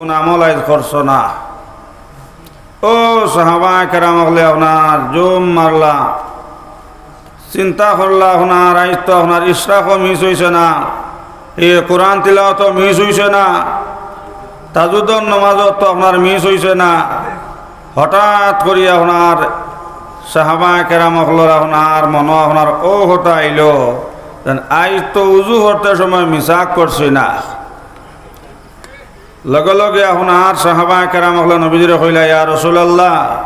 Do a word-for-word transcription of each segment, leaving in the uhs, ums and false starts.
কুনু আমল আইজ করছো না। ও সাহাবায়ে কেরাম অকলে আপনার জুম মারলা, চিন্তা করলা, আপনার আইজ তো আপনার ইশরাকও মিস অইছে না, এ কোরআন তিলাওয়াতও মিস অইছে না, তাহাজ্জুদর নামাজও তো আপনার মিস অইছে না। হঠাৎ করি আপনার সাহাবায়ে কেরাম অকলর আপনার মনো আপনার অউ কথা আইলো, যেন আইজ তো উজু করতে সময় মিসাক করছি না। লগে লগে আপনার সাহাবায়ে কেরাম অকলে নবীজিরে কইলা, "ইয়া রাসূলুল্লাহ,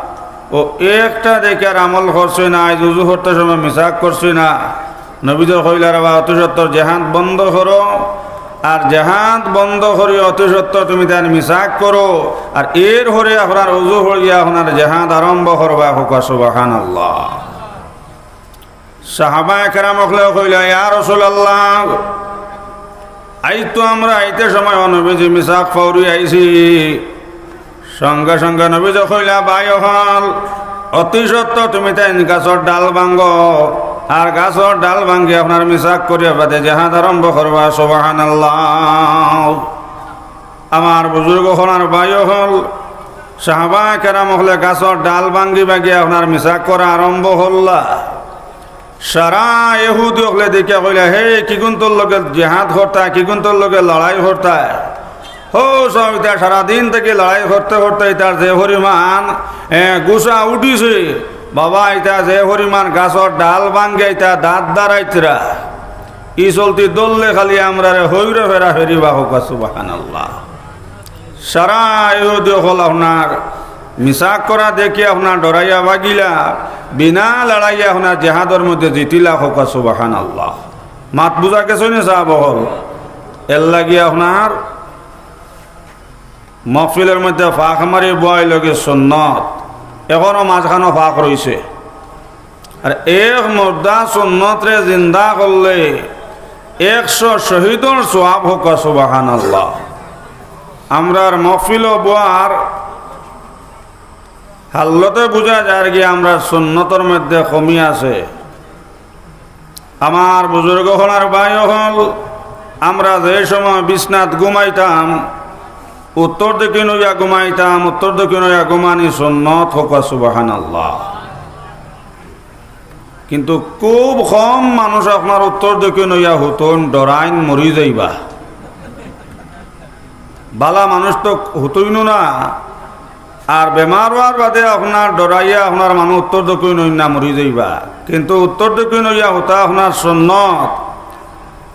অউ একটা দেখিয়ার আমল করছি না, আইজ উজু করতে সময় মিসাক করছি না।" নবীজি কইলা, "রে বা, অতি সত্বর জেহাদ বন্ধ করো, আর জেহাদ বন্ধ করি অতি সত্বর তুমি তাইন মিসাক করো, আর এরপরে আপনার উজু করিয়া আপনার জেহাদ আরম্ভ করবা।" কউক্কা সুবহানাল্লাহ। সাহাবায়ে কেরাম অকলে কইলা, "ইয়া রাসূলুল্লাহ, আইজ তো আমরা আইতে সময় অউ নবীজি মিসাক ফাউরি আইছি।" সঙ্গে সঙ্গে নবীজি কইলা, "ভাই অকল, অতি সত্বর তুমি তাইন গাছর ডাল ভাঙ্গো, আর গাছর ডাল ভাঙ্গি আপনার মিসাক করিয়া বাদে জেহাদ আরম্ভ করবা।" সুবহানাল্লাহ। আমার বুজুর্গ অকল আর ভাই অকল, সাহাবায়ে কেরাম অকলে গাছর ডাল ভাঙ্গি ভাঙ্গি আপনার মিসাক করা আরম্ভ করলা। সারা ইহুদি অকলে দেখিয়া কইলা, "হে, কিগুনতর লগে জেহাদ করতায়, কিগুনতর লগে লড়াই করতায়?" হউ সব ইতা সারাদিন থাকি লড়াই করতে করতে ইতার যে পরিমাণ, এ, গুসা উঠিছে, বাবা, ইতা যে পরিমাণ গাছর ডাল ভাঙ্গিয়া ইতা দাঁত দাঁড়াইতরা, ই চলতি ধরলে খালি আমরারে হইরে ফেরা ফেরিবা। কউক্কা সুবহানাল্লাহ। সারা ইহুদি অকল আপনার মিসাক করা দেখি আপনার ডরাইয়া ভাগিলা, বিনা লড়াইয়া আপনার জেহাদর মধ্যে জিতিলা। কউক্কা সুবহানাল্লাহ। মাত বুজা গেছে নি সাব অকল? এরলাগি আপনার মহফিলর মধ্যে ফাঁক মারি বওয়া অইলোগি সুন্নত, অখনো মাঝখানো ফাঁক রইছে। আর এক মুর্দা সুন্নতরে জিন্দা করলে একশো শহীদর সওয়াব। কউক্কা সুবহানাল্লাহ। আমরার মহফিলো বওয়ার হালতে বুজা যার গি আমরার সুন্নতর মধ্যে কমি আছে। আমার বুজুর্গ অকল আর ভাই অকল, আমরা যে সময় বিছনাত ঘুমাইতাম, উত্তর দক্ষিণ অইয়া ঘুমাইতাম, উত্তর দক্ষিণ অইয়া ঘুমানি সুন্নত। কউক্কা সুবহানাল্লাহ। কিন্তু খুব কম মানুষ আপনার উত্তর দক্ষিণ অইয়া হুতইন, ডরাইন মরি যাইবা। বালা মানুষ তো হুতইনউ না, আর বেমার অওয়ার বাদে আপনার ডরাইয়া আপনার মানুষ উত্তর দক্ষিণ অইন না, মরি যাইবা। কিন্তু উত্তর দক্ষিণ অইয়া হুতা আপনার সুন্নত।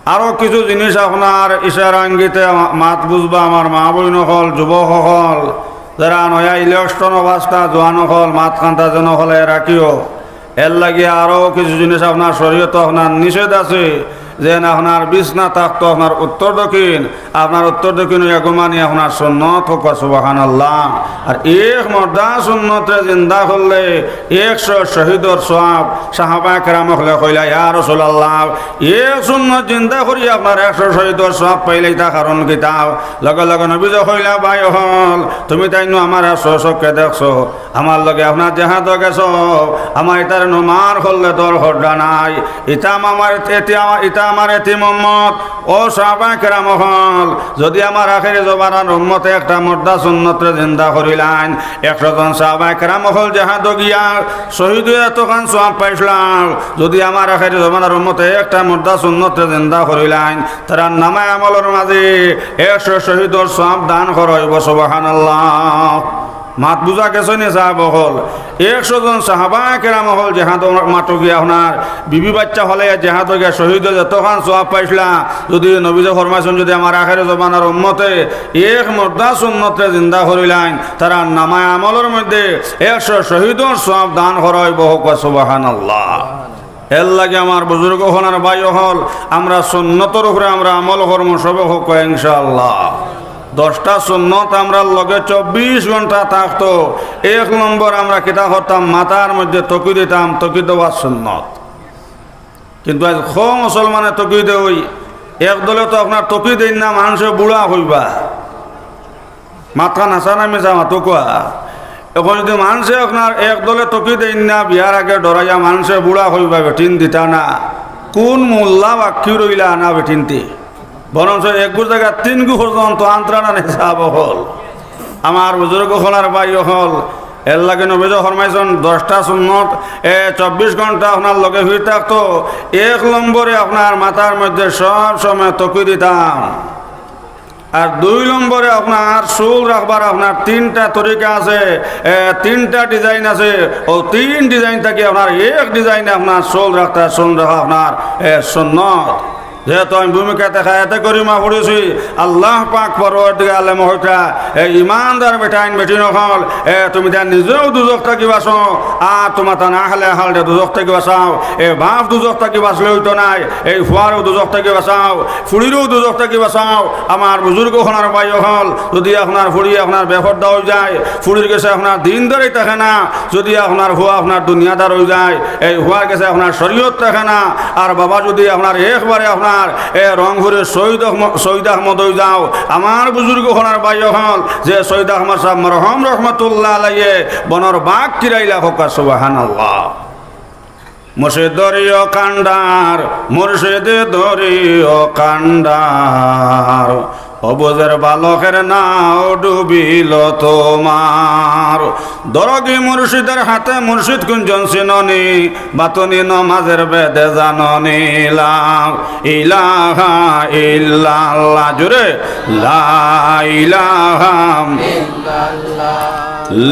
আরো কিছু জিনিস আপনার ইশারা ইঙ্গিতে মা-, মাত বুজবা, আমার মা বইন অকল, যুবক অকল, যারা নয়া ইলেকশন অবস্থা, জোয়ান অকল, মাত কান্তা যেন অকলে রাখিও। এরলাগি আরো কিছু জিনিস আপনার শরীয়তো আপনার নিষেধ আছে, যেন আপনার বিছনা থাকতো আপনার উত্তর দক্ষিণ, আপনার উত্তর দক্ষিণ অইয়া ঘুমানি আপনার সুন্নত। কউক্কা সুবহানাল্লাহ। আর এক মুর্দা সুন্নতরে জিন্দা করলে একশো শহীদর সওয়াব। সাহাবায়ে কেরাম অকলে কইলা, "ইয়া রাসূলুল্লাহ, এক সুন্নত জিন্দা করি আপনার একশো শহীদর সওয়াব পাইলাইতা, কারণ কিতা?" লগে লগে নবীজি কইলা, "ভাই অকল, তুমি তাইন নু আমারে স্বচক্ষে দেখছো, আমার লগে আপনার জেহাদো গেছো, আমার ইতারে নু মার করলে দরকার নাই, ইতা আমার এতি-, ইতা আমার এতিম উম্মত।" ও সাহাবায়ে কেরাম অকল, যুদি আমার আখেরি জমানার উম্মতে একটা মুর্দা সুন্নতরে জিন্দা করিলাইন, একশো জন সাহাবায়ে কেরাম অকল জেহাদো গিয়া শহীদ অইয়া এতখান সওয়াব পাইছলা, যুদি আমার আখেরি জমানার উম্মতে একটা মুর্দা সুন্নতরে জিন্দা করিলাইন, তারার নামায়ে আমলর মাঝে একশো শহীদর সওয়াব দান করা অইবো। সুবহানাল্লাহ। মাত বুজা গেছে নি সাব অকল? একশো জন সাহাবায়ে কেরাম অকল জেহাদর মাঠো গিয়া আপনার বিবি বাইচ্চা ফালাইয়া জেহাদো গিয়া শহীদ অইয়া যতখান সওয়াব পাইছলা, যুদি নবীজি ফরমাইছইন, যুদি আমার আখেরি জমানার উম্মতে এক মুর্দা সুন্নতরে জিন্দা করিলাইন, তারার নামায়ে আমলর মধ্যে একশো শহীদর সওয়াব দান করা অইবো। কউক্কা সুবহানাল্লাহ। এরলাগি আমার বুজুর্গ অকল আর ভাই অকল, আমরা সুন্নতর উপরে আমরা আমল করমু সবে। কউক্কা ইনশাআল্লাহ। দশটা সুন্নত আমরার লগে চব্বিশ ঘন্টা থাকতো। এক নম্বর আমরা কিতা করতাম? মাথার মধ্যে টুকি দিতাম, টুকি দেওয়া সুন্নত। কিন্তু আইজ কম মুসলমানে টুকি দেয়, এক দলে তো আপনার টুকি দেইন না, মানষে বুড়া কইবা। মাতখান হাছা না মিছা মাতো কউক্কা। অখন যুদি মানষে আপনার এক দলে টুকি দেইন না, বিয়ার আগে ডরাইয়া মানষে বুড়া কইবা, বেটিন দিতা না। কুন মোল্লা বাক্কি রইলা আনা বেটিন্তে? বরঞ্চ এক গু জাগাত তিন গু পর্যন্ত আনতরা না নি সাব অকল। আমার বুজুর্গ অকল আর ভাই অকল, এরলাগি নবীয়ে ফরমাইছইন, দশটা সুন্নত, এ, চব্বিশ ঘন্টা আপনার লগে হই থাকতো। এক নম্বরে আপনার মাথার মধ্যে সব সময় তকি দিতাম। আর দুই নম্বরে আপনার চুল রাখবার আপনার তিনটা তরিকা আছে, এ, তিনটা design আছে। অউ তিন design থাকি আপনার এক design-এ আপনার চুল রাখতা, চুল রাখা আপনার, এ, সুন্নত। যেহেতু আমি ভূমিকাত আয়াতে কারিমা পড়ছি, আল্লাহ পাক পরওয়ারদিগার আলম কইতা, এ ইমানদার বেটাইন বেটিন অকল, এ তুমি তাইন নিজেও দুজখ থাকি বাঁচো, আর তুমার তান আহলে আহলরে দুজখ থাকি বাঁচাও। এ বাপ দুজখ থাকি বাঁচলে অইতো নায়, এ ফুয়ারেও দুজখ থাকি বাঁচাও, ফুড়িরেও দুজখ থাকি বাঁচাও। আমার বুজুর্গ অকল আর ভাই অকল, যুদি আপনার ফুড়ি আপনার বেপর্দা অইযায়, ফুড়ির গেছে আপনার দিনদারি থাকে না, যুদি আপনার ফুয়া আপনার দুনিয়াদার অইযায়, এই ফুয়ার গেছে আপনার শরীয়ত থাকে না, আর বাবা যুদি আপনার একবারে আপনার এ রংপুরের শহীদ আহম-, শহীদ আহমদ অইযাও, আমার বুজুর্গ অকল আর ভাই অকল, যে শহীদ আহমদ সাব মরহুম রহমতুল্লাহ আলাইহি বনর বাঘ কিরাইলা, কউক্কা সুবহানাল্লাহ। মুর্শিদ ধরিও কান্ডার, মুর্শিদ ধরিও কান্ডার, অবুজের বালকের নাও ডুবিল তোমার। ধরোগি মুর্শিদের হাতে, মুর্শিদ কুনজন চিনোনি, বাতুনি নমাজের বেদে জানোনি। লা ইলাহা ইল্লাল্লাহ, জোরে, লা ইলাহা,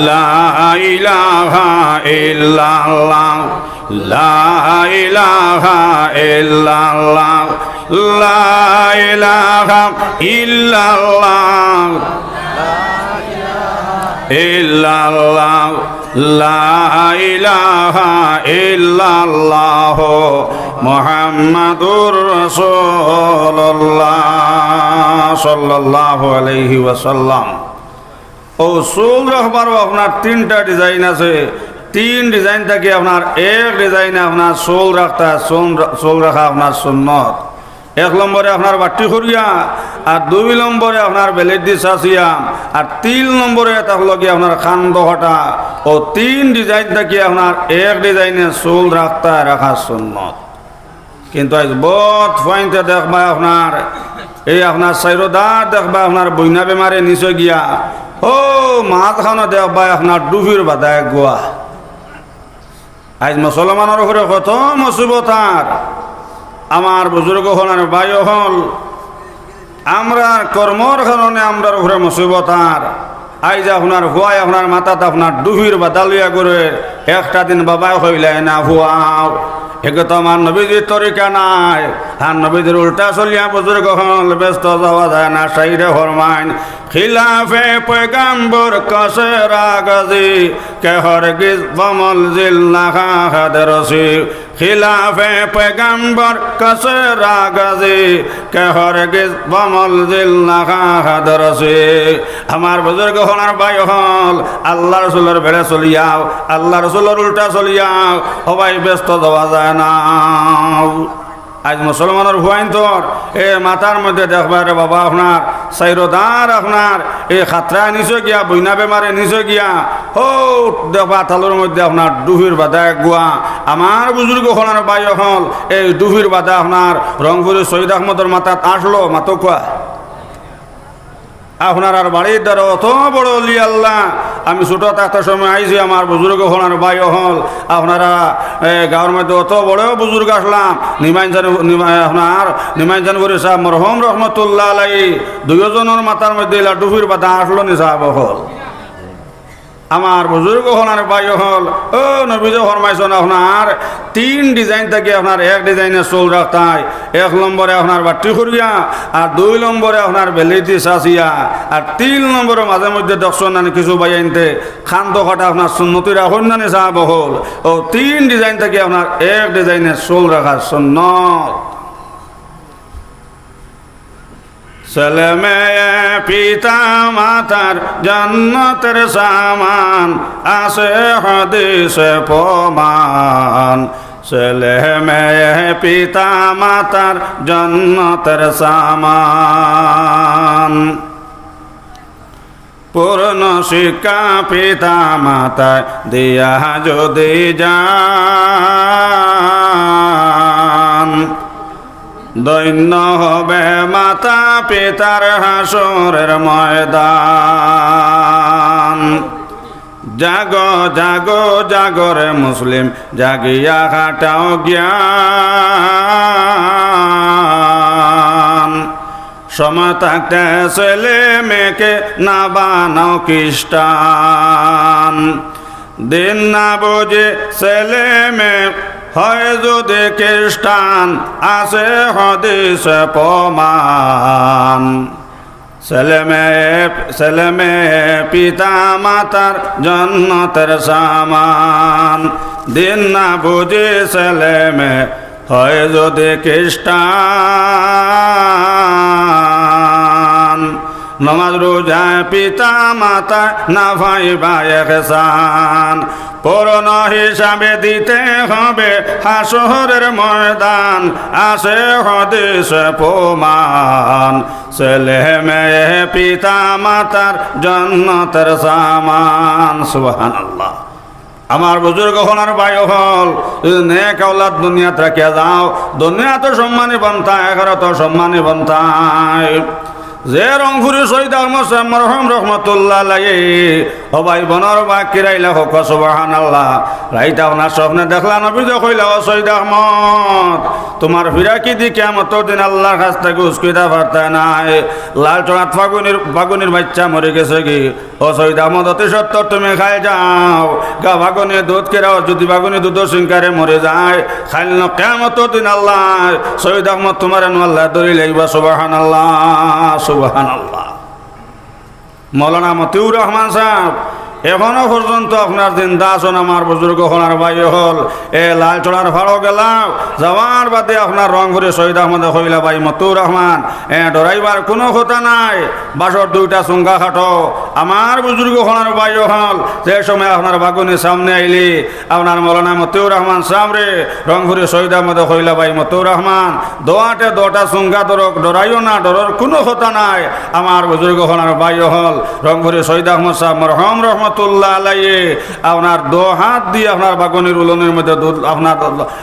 লা ইলাহা ইল্লাল্লাহ। লা ইলাহা ইল্লাল্লাহ, লা ইলাহা ইল্লাল্লাহ, ইল্লাল্লাহ, লা ইলাহা ইল্লাল্লাহ, মুহাম্মাদুর রাসূলুল্লাহ সাল্লাল্লাহু আলাইহি ওয়াসাল্লাম। অউ চুল রাখবারও আপনার তিনটা design আছে। তিন design থাকি আপনার এক design-এ আপনার চুল রাখতা, চুল রা-, চুল রাখা আপনার সুন্নত। এক নম্বরে আপনার বাট্টি করিয়া, আর দুই নম্বরে আপনার বেলেদি চাচিয়া, আর তিন নম্বরে থাকলো গিয়া আপনার কান্দো কাটা। অউ তিন design থাকি আপনার এক design-এ চুল রাখতা, রাখা সুন্নত। কিন্তু আইজ বউত ফুয়াইন্তে দেখবায় আপনার, এই আপনার চাইরোদার দেখবায় আপনার বইনা বেমারে নিছে গিয়া, অউ মাঝখানো দেখবায় আপনার ডুফির বাদায় গুয়া। আইজ মুসলমানর উপরে কত মুসিবত আর। আমার বুজুর্গ অকল আর ভাই অকল, আমরার কর্মর কারণে আমরার উপরে মুসিবত আর। আইজ আপনার ফুয়ায় আপনার মাথাত আপনার ডুফির বাদা লইয়া ঘুরে, একটা দিন বাবায় কইলায় না ফুয়াও, এগু তো আমার নবীজির তরিকা নায়। আর নবীজির উল্টা চলিয়া বুজুর্গ অকল বেহেস্তো যাওয়া যায় না। শাইরে ফরমাইন, খিলাফে পয়গাম্বর কসে রাগাজি, কে হরগিজ বমলজিল নাখা হাদরসি। খিলাফে পয়গাম্বর কসে রাগাজি, কে হরগিজ বমলজিল নাখা হাদরসি। আমার বুজুর্গ অকল আর ভাই অকল, আল্লাহ রসুলর বেড়ে চলিয়াও, আল্লাহ রসুলর উল্টা চলিয়াও, অবায় বেহেস্তো যাওয়া যায় না। আইজ মুসলমানর ফুয়াইন্তর এ মাথার মধ্যে দেখবায় রে বাবা আপনার চাইরোদার আপনার এ খাতরা নিছে গিয়া, বইনা বেমারে নিছে গিয়া, হউ দেখবা আতালর মধ্যে আপনার ডুফির বাদায় গুয়া। আমার বুজুর্গ অকল আর ভাই অকল, এই ডুফির বাদা আপনার রংপুরের শহীদ আহমদর মাথাত আসলো, মাতউক্কা। আপনারার বাড়ির দ্বারা অত বড় অলি আল্লাহ, আমি ছোট থাকতে সময় আইছি, আমার বুজুর্গ অকল আর ভাই অকল, আপনারা, এ, গাঁওর মধ্যে অত বড় বুজুর্গ আসলাম, নিমাইনজান, নিমা-, আপনার নিমাইনজান গরি সাব মরহুম রহমতুল্লাহ আলাই, দুইও জনর মাথার মধ্যে ইলা ডুফির বাদা আসলো নি সাব অকল? আমার বুজুর্গ অকল আর ভাই অকল, অউ নবীজিয়ে ফরমাইছইন আপনার তিন design থাকি আপনার এক design-এ চুল রাখতায়। এক নম্বরে আপনার বাট্টি করিয়া, আর দুই নম্বরে আপনার বেলেদি চাচিয়া, আর তিন নম্বরে মাঝে মধ্যে দেখছইন না নি কিছু ভাইয়াইন্তে কান্দো কাটা আপনার সুন্নতি রাখইন না নি সাব অকল। অউ তিন design থাকি আপনার এক design-এ চুল রাখা সুন্নত। ছেলে মেয়ে পিতা মাতার জান্নাতের সামান, আছে হাদিসে প্রমাণ। ছেলে মেয়ে পিতা মাতার জান্নাতের সামান। পূর্ণ শিক্ষা পিতা মাতায় দিয়া যদি যান, ধন্য হবে মাতা পিতার হাসরের ময়দান। জাগো, জাগো, জাগো রে মুসলিম, জাগিয়া খাটাও জ্ঞান। সময় থাকতে ছেলে মেয়েকে না বানাও খ্রিস্টান। দিন না বুঝে ছেলে মেয়ে হয় যদি খ্রিস্টান, আছে হাদিসে প্রমাণ। ছেলে মেয়ে, ছেলে মেয়ে পিতা মাতার জন্নতের সামান। দিন না বুঝে ছেলে মেয়ে হয় যদি খ্রিস্টান, নমাজ রোজায় পিতা মাতায় না পাইবা এহসান। পূর্ণ হিসাবে দিতে হবে হাশরের ময়দান, আছে হাদিসে প্রমাণ। ছেলে মেয়ে পিতা মাতার জন্নতের সামান। সুবহানাল্লাহ। আমার বুজুর্গ অকল আর ভাই অকল, যদি নেক আওলাদ দুনিয়াত রাখিয়া যাও, দুনিয়াত সম্মানী বনতায়, আখেরাতও সম্মানী বনতায়। যে রংপুরি শহীদ আহমদ সাহেব মরহুম রহমতুল্লাহ আলাইহি, ও ভাই বনর বাগ কিরাইলা কউক্কা সুবহানাল্লাহ। রাইত আপনার স্বপ্নে দেখলা নবীয়ে কইলা, "ও শহীদ আহমদ, তুমার ফিরাকি দি কিয়ামতর দিন আল্লার কাছ থাকি উস্কিতা পারতায় নায়।" লালচড়াত ফাগুনির, ফাগুনির বাইচ্চা মরি গেছেগি। ও শহীদ আহমদ, অতি সত্বর তুমি খাইল যাও, গা ফাগুনি দুধ কিরাও, যদি ফাগুনি দুধর সিংকারে মরি যায়, খাইল নু কিয়ামতর দিন আল্লায় শহীদ আহমদ তুমারে নু আল্লায় ধরি লাইবা। সুবহানাল্লাহ, সুবহানাল্লাহ। মৌলানা মতিউর রহমান সাহেব এখনো পর্যন্ত আপনার জিন্দা আছইন, আমার বুজুর্গ অকল আর ভাই অকল। এ লালচড়ার ফাড়ো গেলাম, যাওয়ার বাদে আপনার রংপুরি শহীদ আহমদে কইলা, "ভাই মতিউর রহমান, এ ডরাইবার কুনু কথা নাই, বাঁশর দুইটা চুঙ্গা কাটো।" আমার বুজুর্গ অকল আর ভাই অকল, যে সময় আপনার ফাগুনি সামনে আইলি, আপনার মৌলানা মতিউর রহমান সাহেবরে রংপুরি শহীদ আহমদে কইলা, "ভাই মতিউর রহমান, দোয়াটে দুইটা চুঙ্গা ধরো, ডরাইও না, ডরর কুনু কথা নাই।" আমার বুজুর্গ অকল আর ভাই অকল, রংপুরি শহীদ আহমদ সাহেব মরহুম রহমতুল্লাহ আলাইহি আপনার দো হাত দি আপনার ফাগুনির উলনির মধ্যে দুধ, আপনার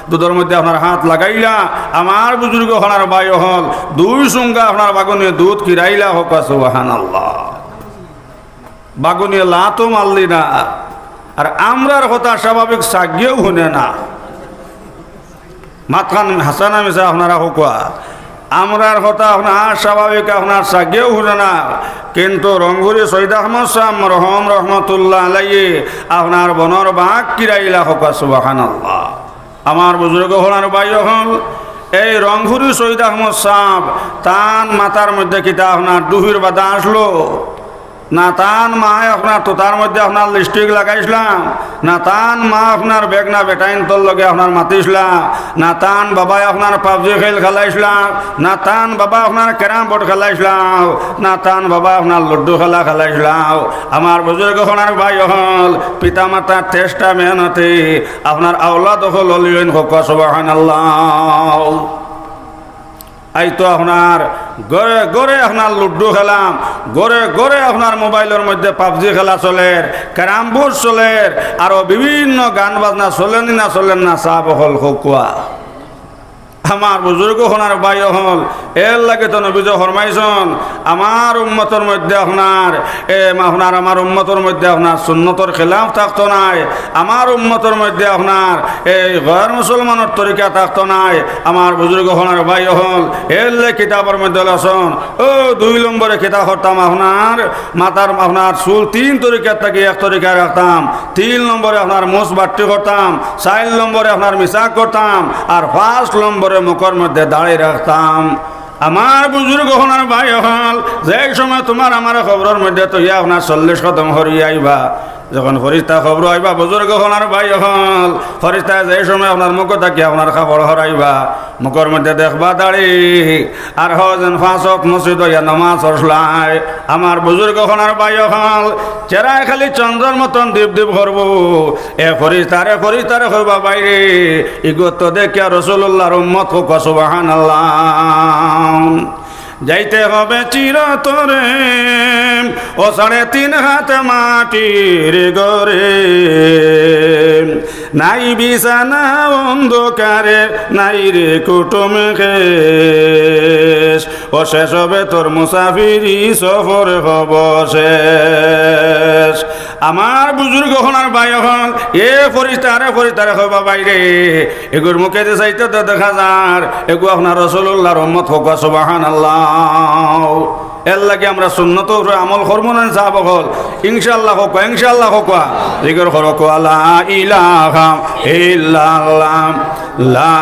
দুধর মধ্যে আপনার হাত লাগাইলা। আমার বুজুর্গ অকল আর ভাই অকল, দুই চুঙ্গা আপনার ফাগুনিয়ে দুধ কিরাইলা কউক্কা সুবহানাল্লাহ। ফাগুনিয়ে লাতও মারলি না। আর আমরার কথা স্বাভাবিক ছাগিয়েও হুনে না। মাতখান হাছা না মিছা আপনারা কউক্কা। আমরার কথা আপনার স্বাভাবিক আপনার ছাগিয়েও হুনে না। কিন্তু রংপুরি শহীদ আহমদ সাহেব মরহুম রহমতুল্লাহ আলাইহি আপনার বনর বাগ কিরাইলা কউক্কা সুবহানাল্লাহ। আমার বুজুর্গ অকল আর ভাই অকল, এই রংপুরি শহীদ আহমদ সাহেব তান মাথার মধ্যে কিতা আপনার ডুফির বাদা আছলো? না তান মায় আপনার থুতার মধ্যে আপনার লিপস্টিক লাগাইছলা, না তান মা আপনার বেগনা বেটাইন্তর লগে আপনার মাতিছলা, না তান বাবায় আপনার পাবজি খেল খেলাইছলা, না তান বাবা আপনার ক্যারাম বোর্ড খেলাইছলা, না তান বাবা আপনার লুডু খেলা খেলাইছলা। আমার বুজুর্গ অকল আর ভাই অকল, পিতা মাতার চেষ্টা মেহনতে আপনার আওলাদ অকল অলি অইন কউক্কা সুবহানাল্লাহ। আইজ তো আপনার ঘরে ঘরে আপনার লুডু খেলাম, ঘরে ঘরে আপনার মোবাইলর মধ্যে পাবজি খেলা চলের, ক্যারাম বোর্ড চলের, আরো বিভিন্ন গান বাজনা চলের নি না চলের না, সাব অকল কউক্কা। আমার বুজুর্গ অকল আর ভাই অকল, এর লাগি তো নবীয়ে ফরমাইছইন, আমার উম্মতর মধ্যে আপনার, এ, আপনার আমার উম্মতর মধ্যে আপনার সুন্নতর খেলাফ থাকতো নায়, আমার উম্মতর মধ্যে আপনার এই গয়র মুসলমানর তরিকা থাকতো নায়। আমার বুজুর্গ অকল আর ভাই অকল, এর লাগি কিতাবর মধ্যে লেখছইন, ও দুই নম্বরে কিতা করতাম, আপনার মাথার আপনার চুল তিন তরিকার থাকি এক তরিকায় রাখতাম, তিন নম্বরে আপনার মুছ বাট্টি করতাম, চাইর নম্বরে আপনার মিছাক করতাম, আর পাঁচ নম্বরে মুখর মধ্যে দাড়ি রাখতাম। আমার বুজুর্গ অকল আর ভাই অকল, যেই সময় তুমার আমার কবরর মধ্যে থইয়া আপনার চল্লিশ কদম হরিয়া আইবা, যখন ফিরিস্তা কবরো আইবা, বুজুর্গ অকল আর ভাই অকল, ফিরিস্তায় যেই সময় আপনার মুখ থাকি আপনার কাপড় হরাইবা, মুখর মধ্যে দেখবা দাড়ি, আর অয় যেন পাঁচ ওয়াক্ত মসজিদো আইয়া নমাজ পড়ছলায়। আমার বুজুর্গ অকল আর ভাই অকল, চেহারায় খালি চন্দ্রর মতন দীপ দীপ করবো। এ ফিরিস্তারে, ফিরিস্তারে কইবা, "ভাইরে, ইগু তো দেখিয়া রাসুলুল্লাহর উম্মত কউক্কা সুবহানাল্লাহ।" যাইতে হবে চিরতরে ও সাড়ে তিন হাত মাটির ঘরে, নাই বিছানা অন্ধকারে, নাই রে কুটুম খেশ, ও শেষ হবে তোর মুসাফিরি সফর হব শেষ। আমার বুজুর্গ অকল আর ভাই অকল, এ ফিরিস্তা আরে ফিরিস্তারে কইবা, "ভাইরে, এগুর মুখেদি চাইতে তো দেখা যার, এগু আপনার রাসুলুল্লাহর উম্মত।" কউক্কা সুবহানাল্লাহ। এরলাগি আমরা সুন্নতর উপরে আমল করমু না নি সাব অকল? ইনশাআল্লাহ কউক্কা, ইনশাআল্লাহ কউক্কা। জিকির করো কউক্কা, লা ইলাহা ইল্লাল্লাহ, লা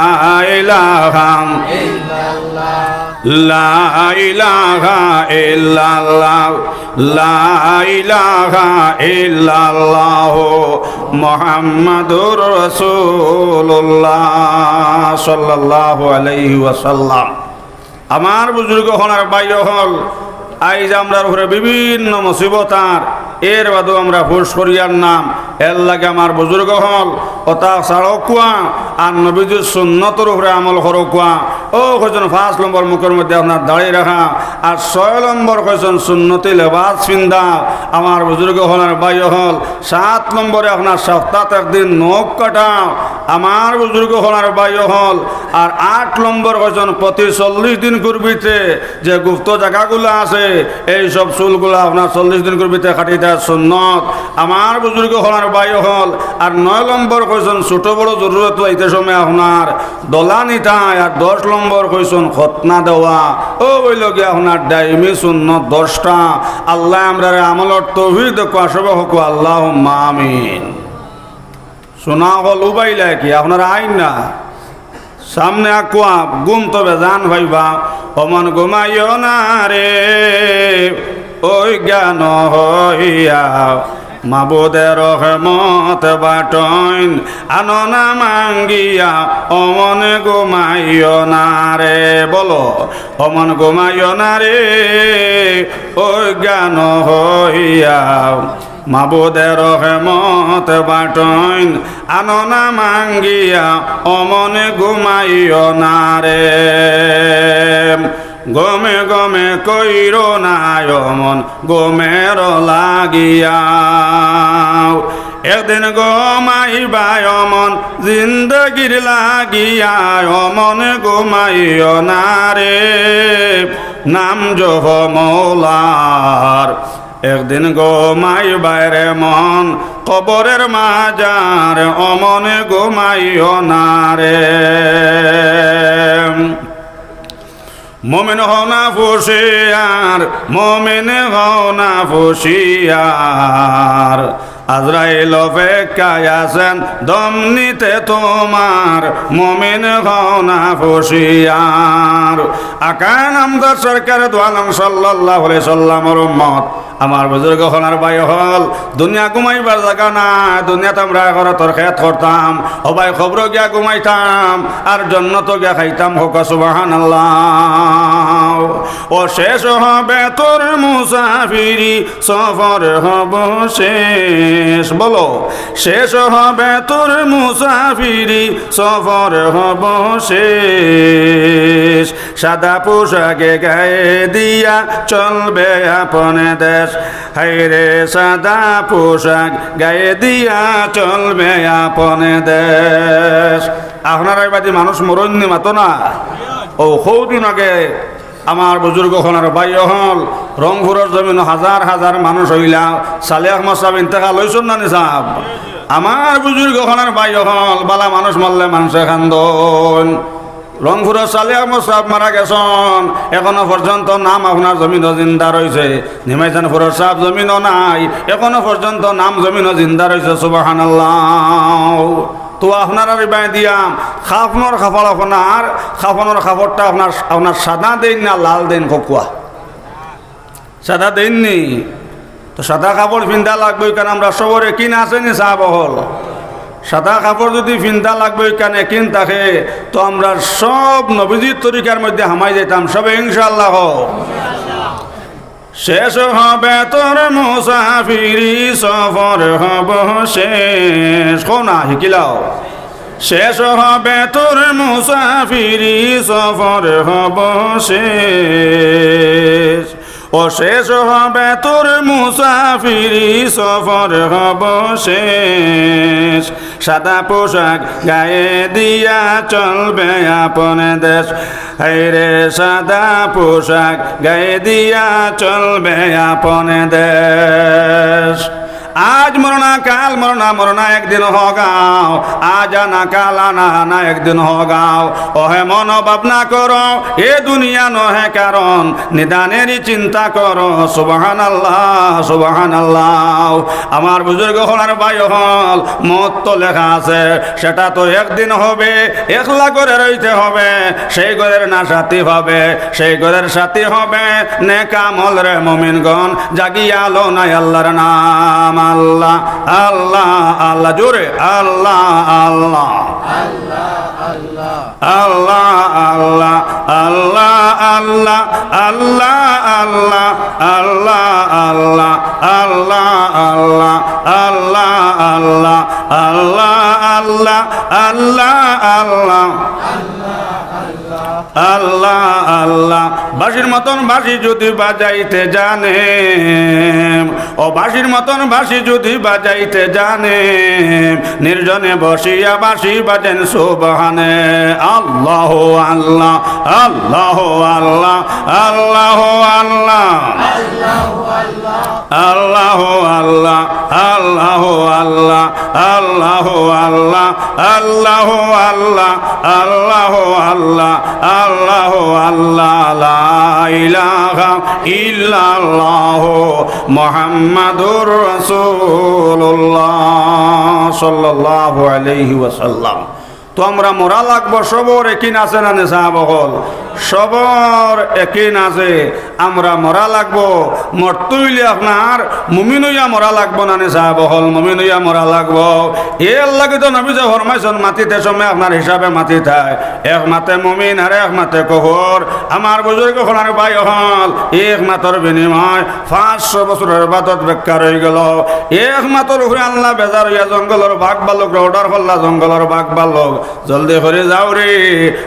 ইলাহা, লা ইলাহা ইল্লাল্লাহ, লা ইলাহা ইল্লাল্লাহ, মুহাম্মাদুর রাসুলুল্লাহ সাল্লাল্লাহু আলাইহি ওয়াসাল্লাম। আমার বুজুর্গ অকল আর ভাই অকল, আইজ আমরার উপরে বিভিন্ন মুসিবত আর এর বাদেও আমরা ফুস করিয়ার নাম, এরলাগি আমার বুজুর্গ অকল, অতা ছাড়উক্কা, আর নবীজির সুন্নতর উপরে আমল করউক্কা। অউ কইছইন পাঁচ নম্বর মুখর মধ্যে আপনার দাড়ি রাখা, আর ছয় নম্বর কইছইন সুন্নতি লেবাস পিন্দা। আমার বুজুর্গ অকল আর ভাই অকল, সাত নম্বরে আপনার সপ্তাত একদিন নখ কাটা। আমার বুজুর্গ অকল আর ভাই অকল, আর আট নম্বর কইছইন প্রতি চল্লিশ দিনকুর ভিতরে যে গুপ্ত জাগাগুলা আছে, এই সব চুলগুলা আপনার চল্লিশ দিনকুর ভিতরে কাটি দেওয়া সুন্নত। আমার বুজুর্গ অকল আর ভাই অকল, আর নয় নম্বর কইছইন ছোট বড় জরুরত অইতে সময় আপনার দলা নিতায়, আর দশ নম্বর কইছইন খতনা দেওয়া। অউ অইলো গিয়া আপনার দাইমি সুন্নত দশটা। আল্লায় আমরারে আমলর তৌফিক দেউক্কা, সবে কউক্কা আল্লাহুম্মা আমিন। সোনা অকল উবাইলায় কি, আপনারা আইন না? সামনে আউক্কা, ঘুম তো বেজান পাইবা। ও মন ঘুমাইও না রে, অজ্ঞান হইয়া মাবুদে রহমত বাটইন, আনো না মাঙ্গিয়া, ও মন ঘুমাইও না রে। বলো, ও মন ঘুমাইও না রে, অজ্ঞান হইয়া মাবুদে রহমত বাটইন, আনো না মাঙ্গিয়া, ও মন ঘুমাইও না রে। ঘুমে ঘুমে কইরো না অমন ঘুমের লাগিয়া। একদিন ঘুমাইবায় অমন জিন্দেগির লাগিয়া, অমন ঘুমাইও না রে, নাম জপ মৌলার। একদিন ঘুমাইবায় রে মন কবরের মাজার, অমন ঘুমাইও না রে। মুমিন হও না হুঁশিয়ার, মুমিন হও না হুঁশিয়ার। আজরাইল অপেক্ষায় আছেন দম নিতে তোমার, মুমিন হও না হুঁশিয়ার। আকা নামদার সরকার দু আলম সাল্লাল্লাহু আলাইহি সাল্লামর উম্মত, আমার বুজুর্গ অকল আর ভাই অকল, দুনিয়া ঘুমাইবার জাগা না, দুনিয়াত আমরা আখেরাতর খেত করতাম, ও ভাই কবরো গিয়া ঘুমাইতাম, আর জন্নতো গিয়া খাইতাম, কউক্কা সুবহানাল্লাহ। ও শেষ হবে তোর মুসাফিরি, সফর হব শেষ। বলো, শেষ হবে তোর মুসাফিরি, সফর হব শেষ। সাদা পোশাকে গায়ে দিয়া চলবে আপন দেশ। হায়রে, সাদা পোশাক গায়ে দিয়া চলবে আপন দেশ। আপনারার বাদে মানুষ মরইন নি, মাতো না? ও কয়দিন আগে আমার বুজুর্গ অকল আর ভাই অকল, রংপুরর জমিনো হাজার হাজার মানুষ অইলা। সালেহ আহমদ সাব ইন্তেকাল অইছইন না নি সাব? আমার বুজুর্গ অকল আর ভাই অকল, বালা মানুষ মরলে মানষে কান্দইন। রংপুরর সালেহ আহমদ সাব মারা গেছইন, এখনো পর্যন্ত নাম আপনার জমিনো জিন্দা রইছে। নিমাইজানপুরর সাব জমিনো নাই, এখনো পর্যন্ত নাম জমিনো জিন্দা রইছে। সুবহানাল্লাহ। তো আপনারার বায় দিয়া কাফনর কাপড় আপনার, কাফনর কাপড়টা আপনার, আপনার সাদা দেইন না লাল দেইন, কউক্কা? সাদা দেইন নি? তো সাদা কাপড় পিন্দা লাগবো, কারণ আমরা সবর একিন আছে নি সাব অকল? সাদা কাপড় যদি পিন্দা লাগবো, কারণ একিন থাকে, তো আমরা সব নবীজির তরিকার মধ্যে হামাই যাইতাম সবে, ইনশাআল্লাহ। শেষ হবে তোর মুসাফিরি, সফর হব শেষ। কও না, হিকিলাও। শেষ হবে তোর মুসাফিরি, সফর হব শেষ। ও শেষ হবে তোর মুসাফিরি, সফর হব শেষ। সাদা পোশাক গায়ে দিয়া চলবে আপন দেশ। হায়রে, সাদা পোশাক গায়ে দিয়া চলবে আপন দেশ। আর আজ মরনা, কাল মরনা, মরনা একদিন হগাও। আজ আনা, কাল আনা, আনা একদিন হগাও। ওহে মন ভাবনা করো, এ দুনিয়া নহে কারণ, নিদানেরই চিন্তা করো। সুবহানাল্লাহ, সুবহানাল্লাহ। আমার বুজুর্গ অকল আর ভাই অকল, মউত তো লেখা আছে, সেটা তো একদিন হবে, একলা ঘরে রইতে হবে, সেই ঘরের না সাথী পাবে, সেই ঘরের সাথী হবে নেক আমল রে মুমিনগণ, জাগিয়া লও নাই আল্লাহর নাম। আল্লাহ, আল্লাহ, আল্লাহ, জোরে আল্লাহ, আল্লাহ। আল্লাহ, আল্লাহ, আল্লাহ, আল্লাহ, আল্লাহ, আল্লাহ, আল্লাহ, আল্লাহ, আল্লাহ, আল্লাহ, আল্লাহ, আল্লাহ, আল্লাহ, আল্লাহ, আল্লাহ, আল্লাহ। আল্লাহ, আল্লাহ। বাঁশির মতন বাঁশি যদি বাজাইতে জানে, ও বাঁশির মতন বাঁশি যদি বাজাইতে জানে, নির্জনে বসিয়া বাঁশি বাজেন সুবহানে। আল্লাহ, আল্লাহ, আল্লাহ, আল্লাহ, আল্লাহ, আল্লাহ। আল্লাহ, আল্লাহ, আল্লাহ, আল্লাহ, আল্লাহ, আল্লাহ, আল্লাহ, আল্লাহ, আল্লাহ, আল্লাহ, আল্লাহ, আল্লাহ, লা ইলাহা ইল্লাল্লাহ মুহাম্মাদুর রাসূলুল্লাহ সাল্লাল্লাহু আলাইহি ওয়াসাল্লাম। তো আমরা মরা লাগবো, সবর একিন আছে না নি সাহাব অকল? সবর একিন আছে, আমরা মরা লাগবো। মরতে অইলে আপনার মুমিন অইয়া মরা লাগবো না নি সাহাব অকল? মুমিন অইয়া মরা লাগবো। এর লাগি তো নবীয়ে ফরমাইছইন, মাতিতে সময় আপনার হিসাবে মাতিতায়, এক মাতে মুমিন আর এক মাতে কুফর। আমার বুজুর্গ অকল আর ভাই অকল, এক মাতর বিনিময় পাঁচশো বছরর ইবাদত বেকার অইগেলো। এক মাতর উপরে আল্লাহ বেজার অইয়া জঙ্গলর বাঘ ভাল্লুকরে order করলা, জঙ্গলর বাঘ ভাল্লুক, জলদি করি যাও রে,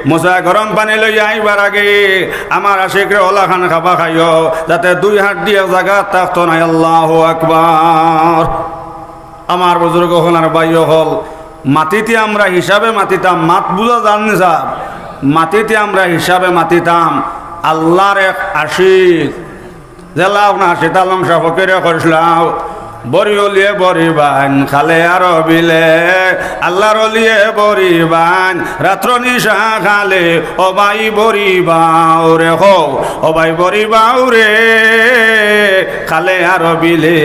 মুসা গরম পানি লইয়া আইবার আগে আমার আশিকরে অলাখান খাবা খাইও, যাতে দুই হাড্ডি এক জাগাত থাকতো নায়। আল্লাহু আকবার। আমার বুজুর্গ অকল আর ভাই অকল, মাতিতে আমরা হিসাবে মাতিতাম, মাত বুজা যার নি সাব? মাতিতে আমরা হিসাবে মাতিতাম। আল্লাহর এক আশিক, যেলা আপনার সিতালং শাহ ফকিরে কইছলা, বড়ি অলিয়ে বড়ি বাইন, খালে আর বিলে, আল্লাহর অলিয়ে বড়ি বাইন, রাত্র নিশা খালে, ও ভাই বড়ি বাউরে হো, ও ভাই বড়ি বাউরে, খালে আর বিলে,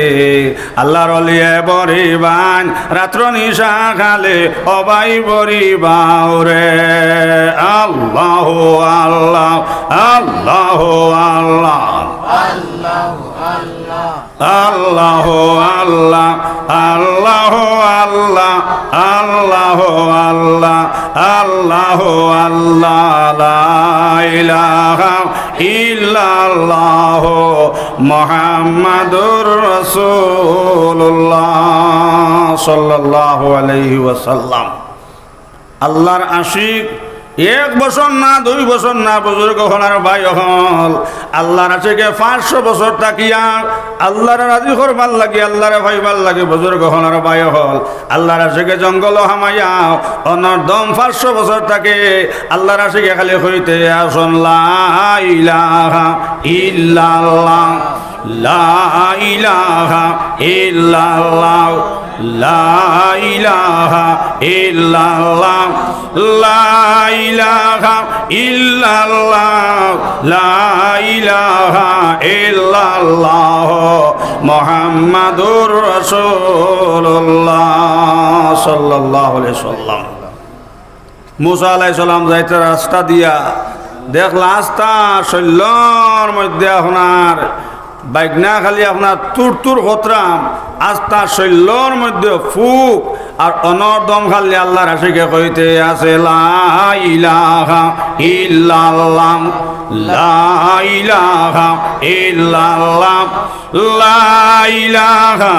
আল্লাহর অলিয়ে বড়ি বাইন, রাত্র নিশা খালে, ও ভাই বড়ি বাউরে। আল্লাহ, আল্লাহ, আল্লাহ, আল্লাহ। আল্লাহ, আল্লাহ, আল্লাহ, আল্লাহ, আল্লাহ, আল্লাহ, আল্লাহ, আল্লাহ, লা ইলাহা ইল্লাল্লাহ মুহাম্মাদুর রাসূলুল্লাহ সাল্লাল্লাহু আলাইহি ওয়াসাল্লাম। আল্লাহর আশিক এক বছর না, দুই বছর না, বুজুর্গ অকল আর ভাই অকল, আল্লাহর আশিকে পাঁচশো বছর থাকিয়া আল্লাহরে রাজি করবার লাগি, আল্লাহরে পাইবার লাগি, বুজুর্গ অকল আর ভাই অকল, আল্লাহর আশিকে জঙ্গলো হামাইয়া অনর দম পাঁচশো বছর থাকে। আল্লাহর আশিকে খালি কইতে আছইন, লা ইলাহা ইল্লাল্লাহ, লা ইলাহা ইল্লাল্লাহ, লা ইলাহা ইল্লাল্লাহ, লা ইলাহা ইল্লাল্লাহ, লা ইলাহা ইল্লাল্লাহ, মুহাম্মাদুর রাসূলুল্লাহ সাল্লাল্লাহু আলাইহি ওয়াসাল্লাম। মুসা আলাইহিস সালাম যাইতে রাস্তা দিয়া দেখলা আস্তা শইল্লর মধ্যে আপনার বাইগনা খালি আপনার তুর তুর খতরাম, আস্তা শইল্লর মধ্যে ফুক, আর অনর দম খালি আল্লাহর আশিকে কইতে আছে, লা ইলাহা ইল্লাল্লাহ, লা ইলাহা ইল্লাল্লাহ, লা ইলাহা,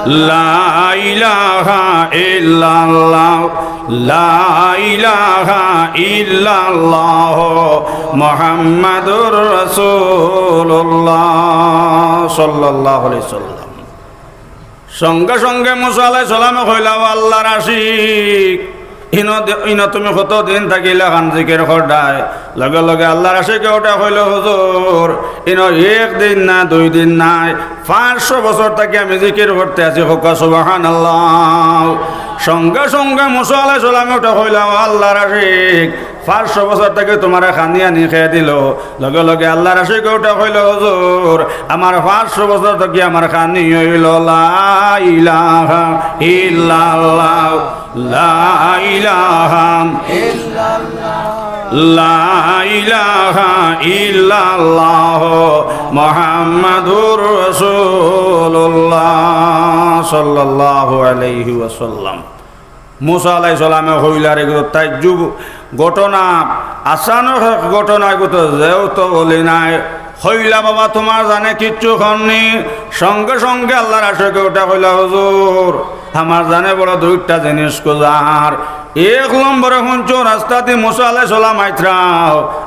লা ইলাহা ইল্লাল্লাহ, লা ইলাহা ইল্লাল্লাহ, মুহাম্মাদুর রাসূলুল্লাহ সাল্লাল্লাহু আলাইহি ওয়াসাল্লাম। সঙ্গে সঙ্গে মুসা আলাইহিস সালামে কইলা, "ও আল্লাহর আশিক, ইনো দে-, ইনো তুমি কতদিন থাকি ইলাখান জিকির কররায়?" লগে লগে আল্লার আশিকে উঠা কইলো, "হুজুর, ইনো এক দিন না, দুই দিন নায়, পাঁচশো বছর থাকি আমি জিকির করতে আছি।" কউক্কা সুবহানাল্লাহ। সঙ্গে সঙ্গে মুসা আলাইহিস সালামে উঠা কইলা, "ও আল্লার আশিক, পাঁচশো বছর থাকি তুমারে খানি আনি খাইয়া দিলো।" লগে লগে আল্লার আশিকে উঠা কইলো, "হুজুর, আমার পাঁচশো বছর থাকি আমার খানি অইলো লা ইলাহা ইল্লাল্লাহ, লা ইলাহা, লা ইলাহা ইল্লাল্লাহ মুহাম্মাদুর রাসূলুল্লাহ সাল্লাল্লাহু আলাইহি ওয়াসাল্লাম।" মুসা আলাইহিস সালামে কইলা, আর এগু তো তাজ্জুব ঘটনা, আচানক এক ঘটনা, এগু তো যেও তো বলি নাই। কইলা, "বাবা, তুমার জানে কিচ্ছু করনি?" সঙ্গে সঙ্গে আল্লার আশিকে উঠা কইলা, "হুজুর, আমার জানে বড় দুইটা জিনিস খুজার। এক নম্বরে হুনছো রাস্তাদি মুসা আলাইহিস সালাম আইতরা,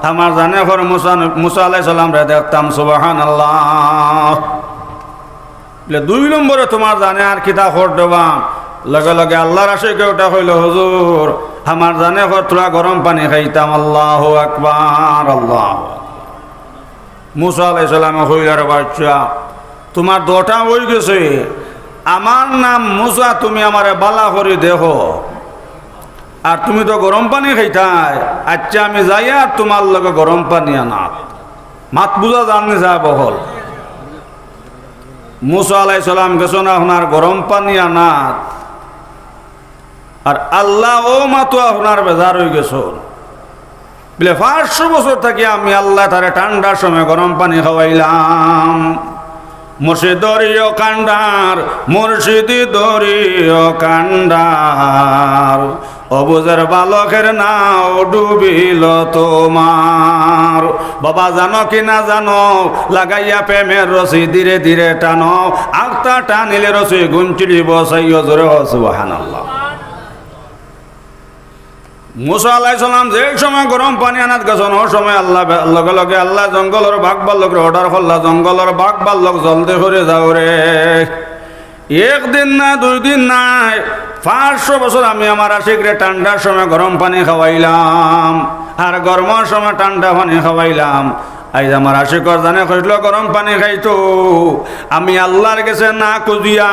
আমার জানে কর মুসা, মুসা আলাইহিস সালামরে দেখতাম।" সুবহানাল্লাহ। বলে, "দুই নম্বরে তুমার জানে আর কিতা কর দেবা?" লগে লগে আল্লার আশিকে উঠা কইলো, "হুজুর, আমার জানে কর থুড়া গরম পানি খাইতাম।" আল্লাহু আকবার, আল্লাহু আকবার। মুসা আলাইহিস সালামে কইলা, "রে বাচ্চা, তুমার দুইটা অইগেছে, আমার নাম মুসা, তুমি আমারে বালা করি দেখো, আর তুমি তো গরম পানি খাইতায়। আচ্ছা, আমি যাইয়ার তুমার লগে গরম পানি আনাত।" মাত বুঝা যার নি সাব অকল? মুসা আলাইহিস সালাম গেছইন আপনার গরম পানি আনাত, আর আল্লা অউ মাতো আপনার বেজার অইগেছইন। বলে, "পাঁচশো বছর থাকি আমি আল্লায় তারে ঠান্ডার সময় গরম পানি খাওয়াইলাম।" মুর্শিদ দরিও কান্ডার, মুর্শিদ দরিও কান্ডার, অবুঝের বালকের নাও ডুবিল তোমার। বাবা, জানো কি না জানো, লাগাইয়া প্রেমের রশি ধীরে ধীরে টানো, আখতা টানিলে রশি গুঞ্চিড়িব, সাইয়্য জোরে হ সুবহানাল্লাহ। মুসা আলাইহিস সালাম যে সময় গরম পানি আনাত গেছইন, অউ সময় আল্লা বে-, লগে লগে আল্লায় জঙ্গলর বাঘ ভাল্লুকরে order করলা, "জঙ্গলর বাঘ ভাল্লুক জলদি করি যাও রে। এক দিন না, দুই দিন নায়, পাঁচশো বছর আমি আমার আশিকরে ঠান্ডার সময় গরম পানি খাওয়াইলাম, আর গরমর সময় ঠান্ডা পানি খাওয়াইলাম। আইজ আমার আশিকর জানে কইছলো গরম পানি খাইতো, আমি আল্লার গেছে না খুজিয়া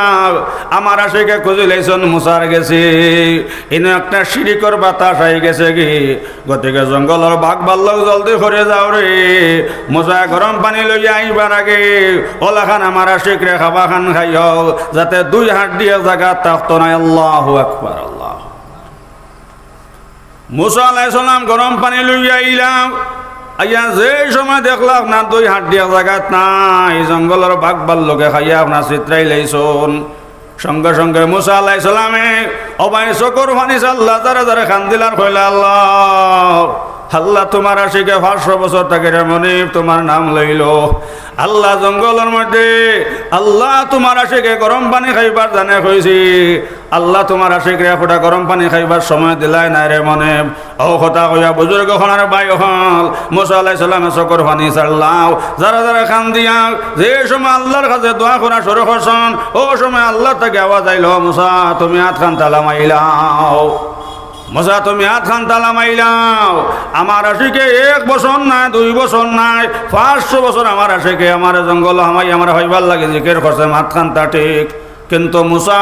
আমার আশিকে খুজিলাইছইন মুসার গেছে।" ইনো একটা শিরিকর বাতাস আইগেছে গি। গতিকে জঙ্গলর বাঘ ভাল্লুক জলদি করি যাও রে। মুসায় গরম পানি লইয়া আইবার আগে অলাখান আমার আশিকরে খাবাখান খাইও, যাতে দুই হাড্ডি এক জাগাত থাকতো নায়। আল্লাহু আকবার, আল্লাহ। মুসা আলাইহিস সালাম গরম পানি লইয়া আইলা, আইয়া যে সময় দেখলা আপনার দুই হাড্ডি এক জাগাত নাই, জঙ্গলর বাঘ ভাল্লুকে খাইয়া আপনার ছিতরাইলাইছইন। সঙ্গে সঙ্গে মুসা আলাইহিস সালামে অবায় চকুর পানি ছাড়লা, জারে জারে কান্দিলা আর কইলা, "আল্লা, আল্লা, তুমার আশিকে পাঁচশো বছর থাকি রে মনিব তুমার নাম লইলো। আল্লা, জঙ্গলর মধ্যে আল্লা তুমার আশিকে গরম পানি খাইবার জানে কইছি, আল্লা তুমার আশিকরে এক ফুটা গরম পানি খাইবার সময় দিলায় নায় রে মনিব।" অউ কথা কইয়া বুজুর্গ অকল আর ভাই অকল, মুসা আলাইহিস সালামে চকুর পানি ছাড়লা, জারে জারে কান্দিয়া যে সময় আল্লার কাছে দোয়া করা শুরু করছইন, অউ সময় আল্লার থাকি আওয়াজ আইলো, "মুসা, তুমি আতখান তালা মারিলাও। মুসা, তুমি আতখান তালা মারিলাও। আমার আশিকে এক বছর নায়, দুই বছর নায়, পাঁচশো বছর আমার আশিকে আমারে জঙ্গলো হামাই আমারে পাইবার লাগি জিকির করছে, মাতখান তা ঠিক।" কিন্তু মুসা,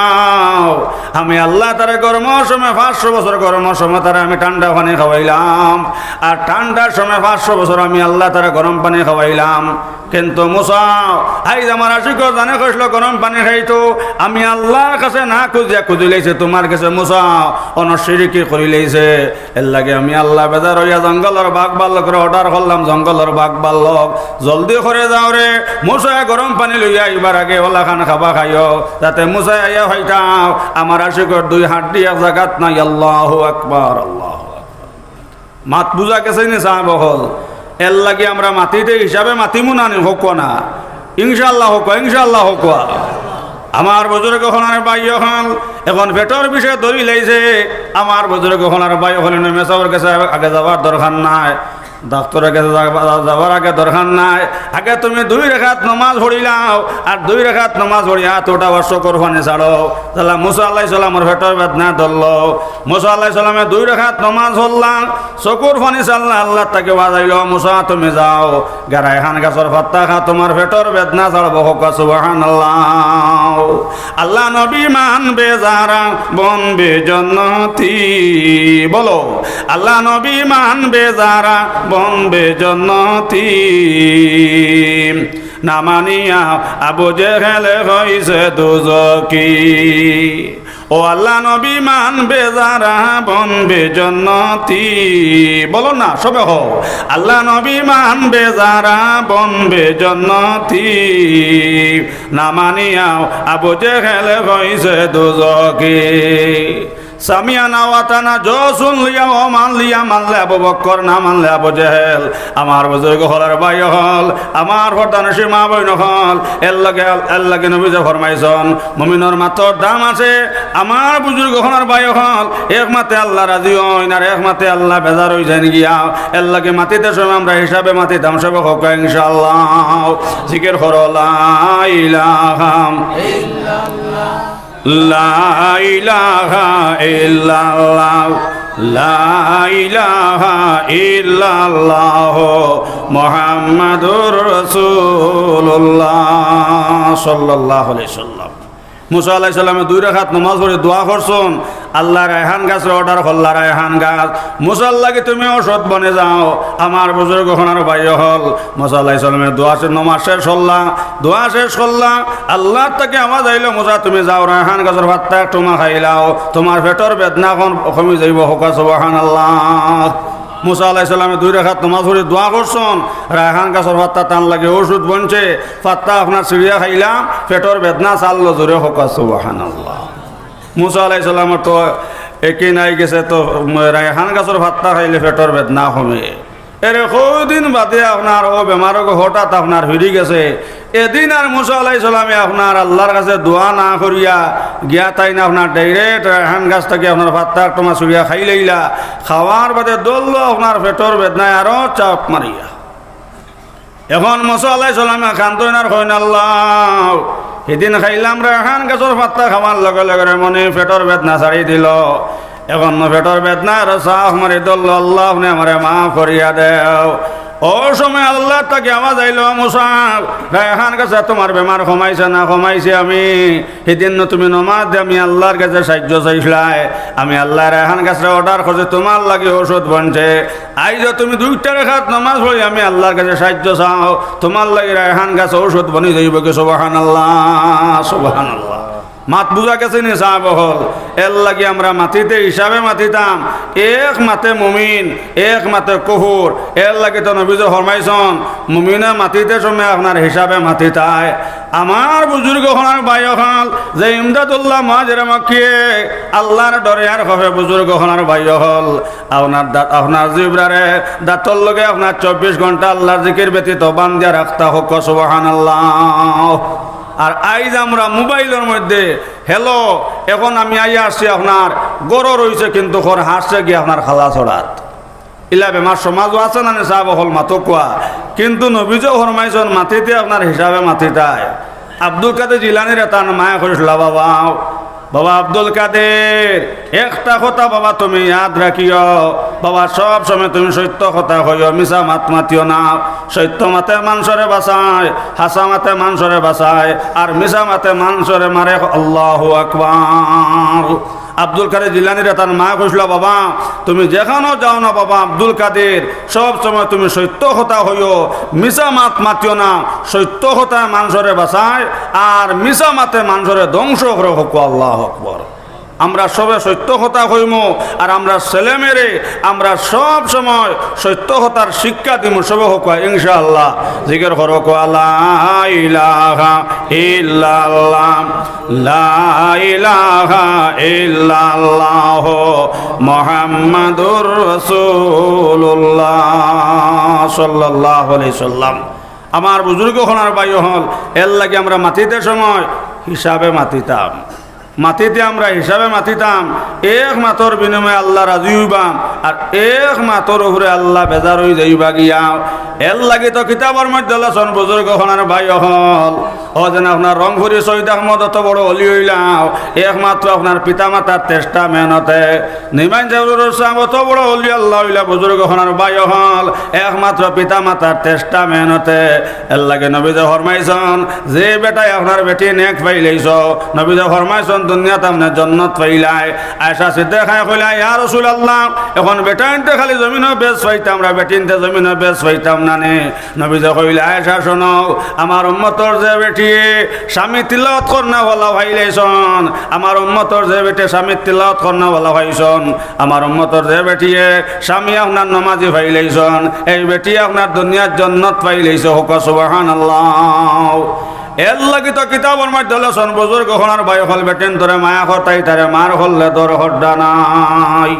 আমি আল্লায় তারে গরমর সময়, পাঁচশো বছর গরমর সময় তারে আমি ঠান্ডা পানি খাওয়াইলাম, আর ঠান্ডার সময় পাঁচশো বছর আমি আল্লায় তারে গরম পানি খাওয়াইলাম। কিন্তু মুসা, আইজ আমার আশিকর জানে কইছলো গরম পানি খাইতো, আমি আল্লার কাছে না খুজিয়া খুজিলাইছে তুমার গেছে মুসা, অনো শিরিকি করিলাইছে। এরলাগি আমি আল্লা বেজার অইয়া জঙ্গলর বাঘ ভাল্লুকরে order করলাম, জঙ্গলর বাঘ ভাল্লুক, জলদি করি যাও রে, মুসায় গরম পানি লইয়া আইবার আগে অলাখান খাবা খাইও, যাতে মুসায় আইয়া পাইতা আমার আশিকর দুই হাড্ডি এক জাগাত নাই। আল্লাহু আকবার, আল্লাহু আকবার। মাত বুজা গেছে নি সাব অকল? এরলাগি আমরা মাতিতে হিসাবে মাতিমু না নি, কউক্কা না? ইনশাআল্লাহ কউক্কা, ইনশাআল্লাহ কউক্কা। আমার বুজুর্গ অকল আর ভাই অকল, অখন পেটর বিষে ধরিলাইছে। আমার বুজুর্গ অকল আর ভাই অকল, ইনো মেসাবর গেছে আগে যাওয়ার দরকার নাই। ডাক্তরর গেছে যাবা-, যাবার আগে দরকার নাই, আগে তুমি দুই রাকাত নমাজ পড়িলাও, আর দুই রাকাত নমাজ পড়িয়া আত উঠাও আর চকুর পানি ছাড়ো। তাইলে মুসা আলাইহিস সালামর পেটর বেদনা ধরলো। মুসা আলাইহিস সালামে দুই রাকাত নমাজ পড়লা, চকুর পানি ছাড়লা, আল্লার তাকে বাজাইলো, "মুসা, তুমি যাও, গিয়া রায়হান গাছর পাত্তা খাও, তুমার পেটর বেদনা ছাড়বো।" কউক্কা সুবহানাল্লাহ। আল্লার নবী মানবে যারা বনবে জন্নতি। বলো, আল্লার নবী মানবে যারা বনবে জন্নতি। না মানিয়া আবু জেহেল হইছে দুজকি। ও আল্লার নবী মানবে যারা বনবে জন্নতি। বলো না, সবে কও। আল্লার নবী মানবে যারা বনবে জন্নতি। না মানিয়াও আবু জেহেল হইছে দুজকি। সামিয়ানা ওয়াতানা, যো শুনলিয়া ও মানলিয়া, মানলে আবু বক্কর, না মানলে আবু জেহেল। আমার বুজুর্গ অকল আর ভাই অকল, আমার পর্দানশীন মা বইন অকল, এরলাগি, এরলাগি নবীজিয়ে ফরমাইছইন, মুমিনর মাতর দাম আছে। আমার বুজুর্গ অকল আর ভাই অকল, এক মাতে আল্লা রাজি অইন আর এক মাতে আল্লা বেজার অইযাইন গিয়া। এরলাগি মাতিতে সময় আমরা হিসাবে মাতিতাম, সবে কউক্কা ইনশাআল্লাহ। জিকির করো, লা ইলাহা ইল্লাল্লাহ, লা ইলাহা ইল্লাল্লাহ, লা ইলাহা ইল্লাল্লাহ, মুহাম্মাদুর রাসূলুল্লাহ সাল্লাল্লাহু আলাইহি ওয়াসাল্লাম। মুসা আলাইহিস সালামে দুই রাকাত নমাজ পড়ি দোয়া করছইন, আল্লায় রায়হান গাছরে order করলা, "রায়হান গাছ, মুসার লাগি তুমি ঔষধ বনি যাও।" আমার বুজুর্গ অকল আর ভাই অকল, মুসা আলাইহিস সালামে দোয়া শেষ, নমাজ শেষ করলা, দোয়া শেষ করলা, আল্লার তাকে আওয়াজ আইলো, "মুসা, তুমি যাও, রায়হান গাছর পাত্তা এক টুমা খাইলাও, তুমার পেটর বেদনা অখন কমি যাইবো।" কউক্কা সুবহানাল্লাহ। মুসা আলাইহিস সালামে দুই রাকাত নমাজ পড়ি দোয়া করছইন, রায়হান গাছর পাত্তা তান লাগি ঔষধ বনছে, পাত্তা আপনার ছিড়িয়া খাইলা, পেটর বেদনা ছাড়লো, জোরে কউক্কা সুবহানাল্লাহ। মুসা আলাইহিস সালামর তো একিন আইগেছে তো রায়হান গাছর পাত্তা খাইলে পেটর বেদনা কমে। এরে কয়দিন বাদে আপনার অউ বেমার অগু হঠাৎ আপনার ফিরি গেছে। এদিন আর মুসা আলাইহিস সালামে আপনার আল্লার কাছে দোয়া না করিয়া গিয়া তাইন আপনার direct রায়হান গাছ থাকি আপনার পাত্তা এক টুমা ছিড়িয়া খাইলাইলা। খাওয়ার বাদে ধরলো আপনার পেটর বেদনায় আরো চাপ মারিয়া। অখন মুসা আলাইহিস সালামে কান্দইন আর কইন, "আল্লা, হিদিন খাইলাম রায়হান গাছর পাত্তা, খাওয়ার লগে লগে রে মনে পেটর বেদনা ছাড়ি দিলো। অখন পেটর বেদনায় আরো চাপ মারি ধরলো, আল্লা, আপনে আমারে মাফ করিয়া দেও।" অউ সময় আল্লার তাকে আওয়াজ আইলো, "মুসা, রায়হান গাছে তুমার বেমার কমাইছে না?" "কমাইছি আমি। হিদিন নু তুমি নমাজ দি আমি আল্লার কাছে সাইয্য চাইছলায়, আমি আল্লায় রায়হান গাছরে order করছি, তুমার লাগি ঔষধ বনছে। আইজ তুমি দুইটা রাকাত নমাজ পড়ি আমি আল্লার কাছে সাইয্য চাও, তুমার লাগি রায়হান গাছ ঔষধ বনি যাইবোগি।" সুবহানাল্লাহ, সুবহানাল্লাহ। মাত বুজা গেছে নি সাব অকল? এরলাগি আমরা মাতিতে হিসাবে মাতিতাম, এক মাতে মুমিন, এক মাতে কুফুর। এরলাগি তো নবীজিয়ে ফরমাইছইন, মুমিনে মাতিতে সময় আপনার হিসাবে মাতিতায়। আমার বুজুর্গ অকল আর ভাই অকল, যে ইমদাদুল্লাহ মুহাজিরে মক্কিয়ে আল্লার ডরে আর খফে বুজুর্গ অকল আর ভাই অকল, আপনার দাত, আপনার জিব্রারে দাতর লগে আপনার চব্বিশ ঘন্টা আল্লার জিকির ব্যতীত বান্দিয়া রাখতা, কউক্কা সুবহানাল্লাহ। আর আইজ আমরা মোবাইলর মধ্যে, "Hello, অখন আমি আইয়া আছি আপনার ঘরো রইছে, কিন্তু খর হাসছে গিয়া আপনার খালা ছড়াত।" ইলা বেমার সমাজো আছে না নি সাব অকল, মাতউক্কা। কিন্তু নবীজিয়ে ফরমাইছইন, মাতিতে আপনার হিসাবে মাতিতায়। আব্দুল কাদের জিলানীরে তান মায়ে কইছলা, "বাবা, বাবা আব্দুল কাদের, একটা কথা বাবা তুমি ইয়াদ রাখিও, বাবা সব সময় তুমি সত্য কথা কইও, মিছা মাত মাতিও না। সত্য মাতে মানষরে বাচায়, হাছা মাতে মানষরে বাচায়, আর মিছা মাতে মানষরে মারে।" আল্লাহু আকবার। আব্দুল কাদের জিলানীরে তান মায়ে কইছলা, "বাবা, তুমি যেখানো যাও না বাবা আব্দুল কাদের, সব সময় তুমি সত্য কথা কইও, মিছা মাত মাতিও না। সত্য কথায় মানষরে বাচায়, আর মিছা মাতে মানষরে ধ্বংস করে।" কউক্কা আল্লাহু আকবার। আমরা সবে সত্য কথা কইমু, আর আমরা ছেলে মেয়েরে আমরা সব সময় সত্য কথার শিক্ষা দিমু, সবে কউক্কা ইনশাআল্লাহ। জিকির করো, কউক্কা, লা ইলাহা ইল্লাল্লাহ, লা ইলাহা ইল্লাল্লাহ, মুহাম্মাদুর রাসূলুল্লাহ সাল্লাল্লাহু আলাইহি সাল্লাম। আমার বুজুর্গ অকল আর ভাই অকল, এরলাগি আমরা মাতিতে সময় হিসাবে মাতিতাম। মাতিতে আমরা হিসাবে মাতিতাম, এক মাতর বিনিময়ে আল্লাহ রাজি অইবা, আর এক মাতর উপরে আল্লাহ বেজার অই যাইবা গিয়া। এর লাগি তো কিতাবর মধ্যে লেখছইন, বুজুর্গ অকল আর ভাই অকল, অউ যেন আপনার রংপুরি সৈয়দ আহমদ অত বড় অলি অইলা, একমাত্র আপনার পিতা মাতার testament-এ। নিমাইন জারুর সাহেব অত বড় অলি আল্লাহ অইলা, বুজুর্গ অকল আর ভাই অকল, একমাত্র পিতা মাতার testament-এ। এর লাগি নবীজি ফরমাইছইন, যে বেটায় আপনার বেটি নেক পাইলাইছো, নবীজি ফরমাইছইন, দুনিয়াত আপনে জন্নত পাইলায়। আয়েশা সিদ্দিকায় কইলা, "ইয়া রাসূলুল্লাহ, অখন বেটাইন্তে খালি জমিনো বেশ পাইতাম, আমরা বেটিন্তে জমিনো বেশ পাইতাম না নি?" নবীজি কইলা, "আয়েশা, হুনো, আমার উম্মতর যে বেটিয়ে স্বামী তিলাওয়াত করনা ওয়ালা পাইলাইছইন, আমার উম্মতর যে বেটিয়ে স্বামী তিলাওয়াত করনা ওয়ালা পাইছইন, আমার উম্মতর যে বেটিয়ে স্বামী আপনার নমাজি পাইলাইছইন, এই বেটিয়ে আপনার দুনিয়ার জন্নত পাইলাইছে।" কউক্কা সুবহানাল্লাহ। এর লাগি তো কিতাবর মধ্যে লেখছইন, বুজুর্গ অকল আর ভাই অকল, বেটিন্তরে মায়া করতা, ইতারে মার করলে ডর করতা নায়।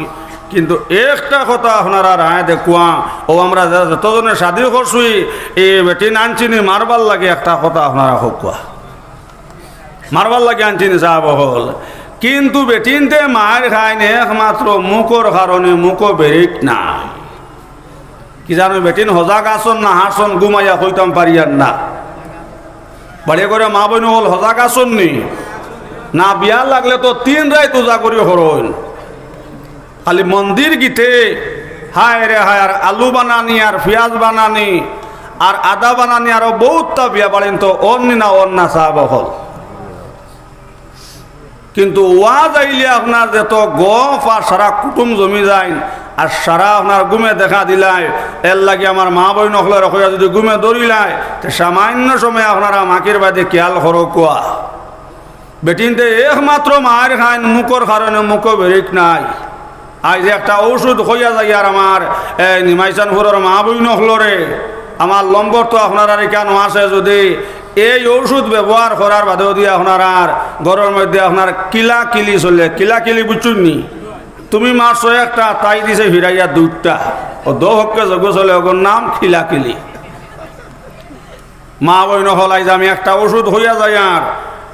কিন্তু একটা কথা আপনারা রায় দেখুয়া, অউ আমরা যে যতজনে শাদি করছি, ই বেটিন আনছি নি মারবার লাগি, একটা কথা আপনারা কউক্কা। মারবার লাগি আনছি নি সাব অকল। কিন্তু বেটিন্তে মাইর খাইন একমাত্র মুখর কারণে, মুখো বেরিক নাই। কি জানো, বেটিন হজাগ আছইন না হারছইন, ঘুমাইয়া কইতাম পারিয়ার না। বাড়ি ঘরর মা বইন অকল হজাগ আছইন নি? না, বিয়া লাগলে তো তিন রাইত উজাগরি করইন। খালি মন্দির গিতে, হায় রে হায়, আর আলু বানানি, আর পিয়াজ বানানি, আর আদা বানানি, আরো বউততা বিয়া বাড়িন তো অর নি না, অর না সাব অকল। কিন্তু ওয়াজ আইলে আপনার যত গফ আর সারা কুটুম জমি যাইন, আর সারা আপনার ঘুমে দেখা দিলায়। এর লাগি আমার মা বইন অকলরে কইয়া যুদি ঘুমে ধরিলায়, তে সামান্য সময় আপনারা মাকির বাদে খিয়াল করউক্কা। বেটিন্তে একমাত্র মাইর খাইন মুখর কারণে, মুখো বেরিক নাই। আইজ একটা ঔষধ কইয়া যাইয়ার আমার, এ, নিমাইচানপুরর মা বইন অকলরে, আমার নম্বর তো আপনারার ইখানো আছে, যুদি এই ঔষধ ব্যবহার করার বাদে যুদি আপনারার ঘরর মধ্যে আপনার কিলাকিলি চলে, কিলাকিলি বুঝছইন নি? তুমি মারছো একটা, তাই দিছে ফিরাইয়া দুইটা, অউ দো হক্কে যজ্ঞ চলে, অগুর নাম কিলাকিলি। মা বইন অকল, আইজ আমি একটা ঔষধ কইয়া যাইয়ার,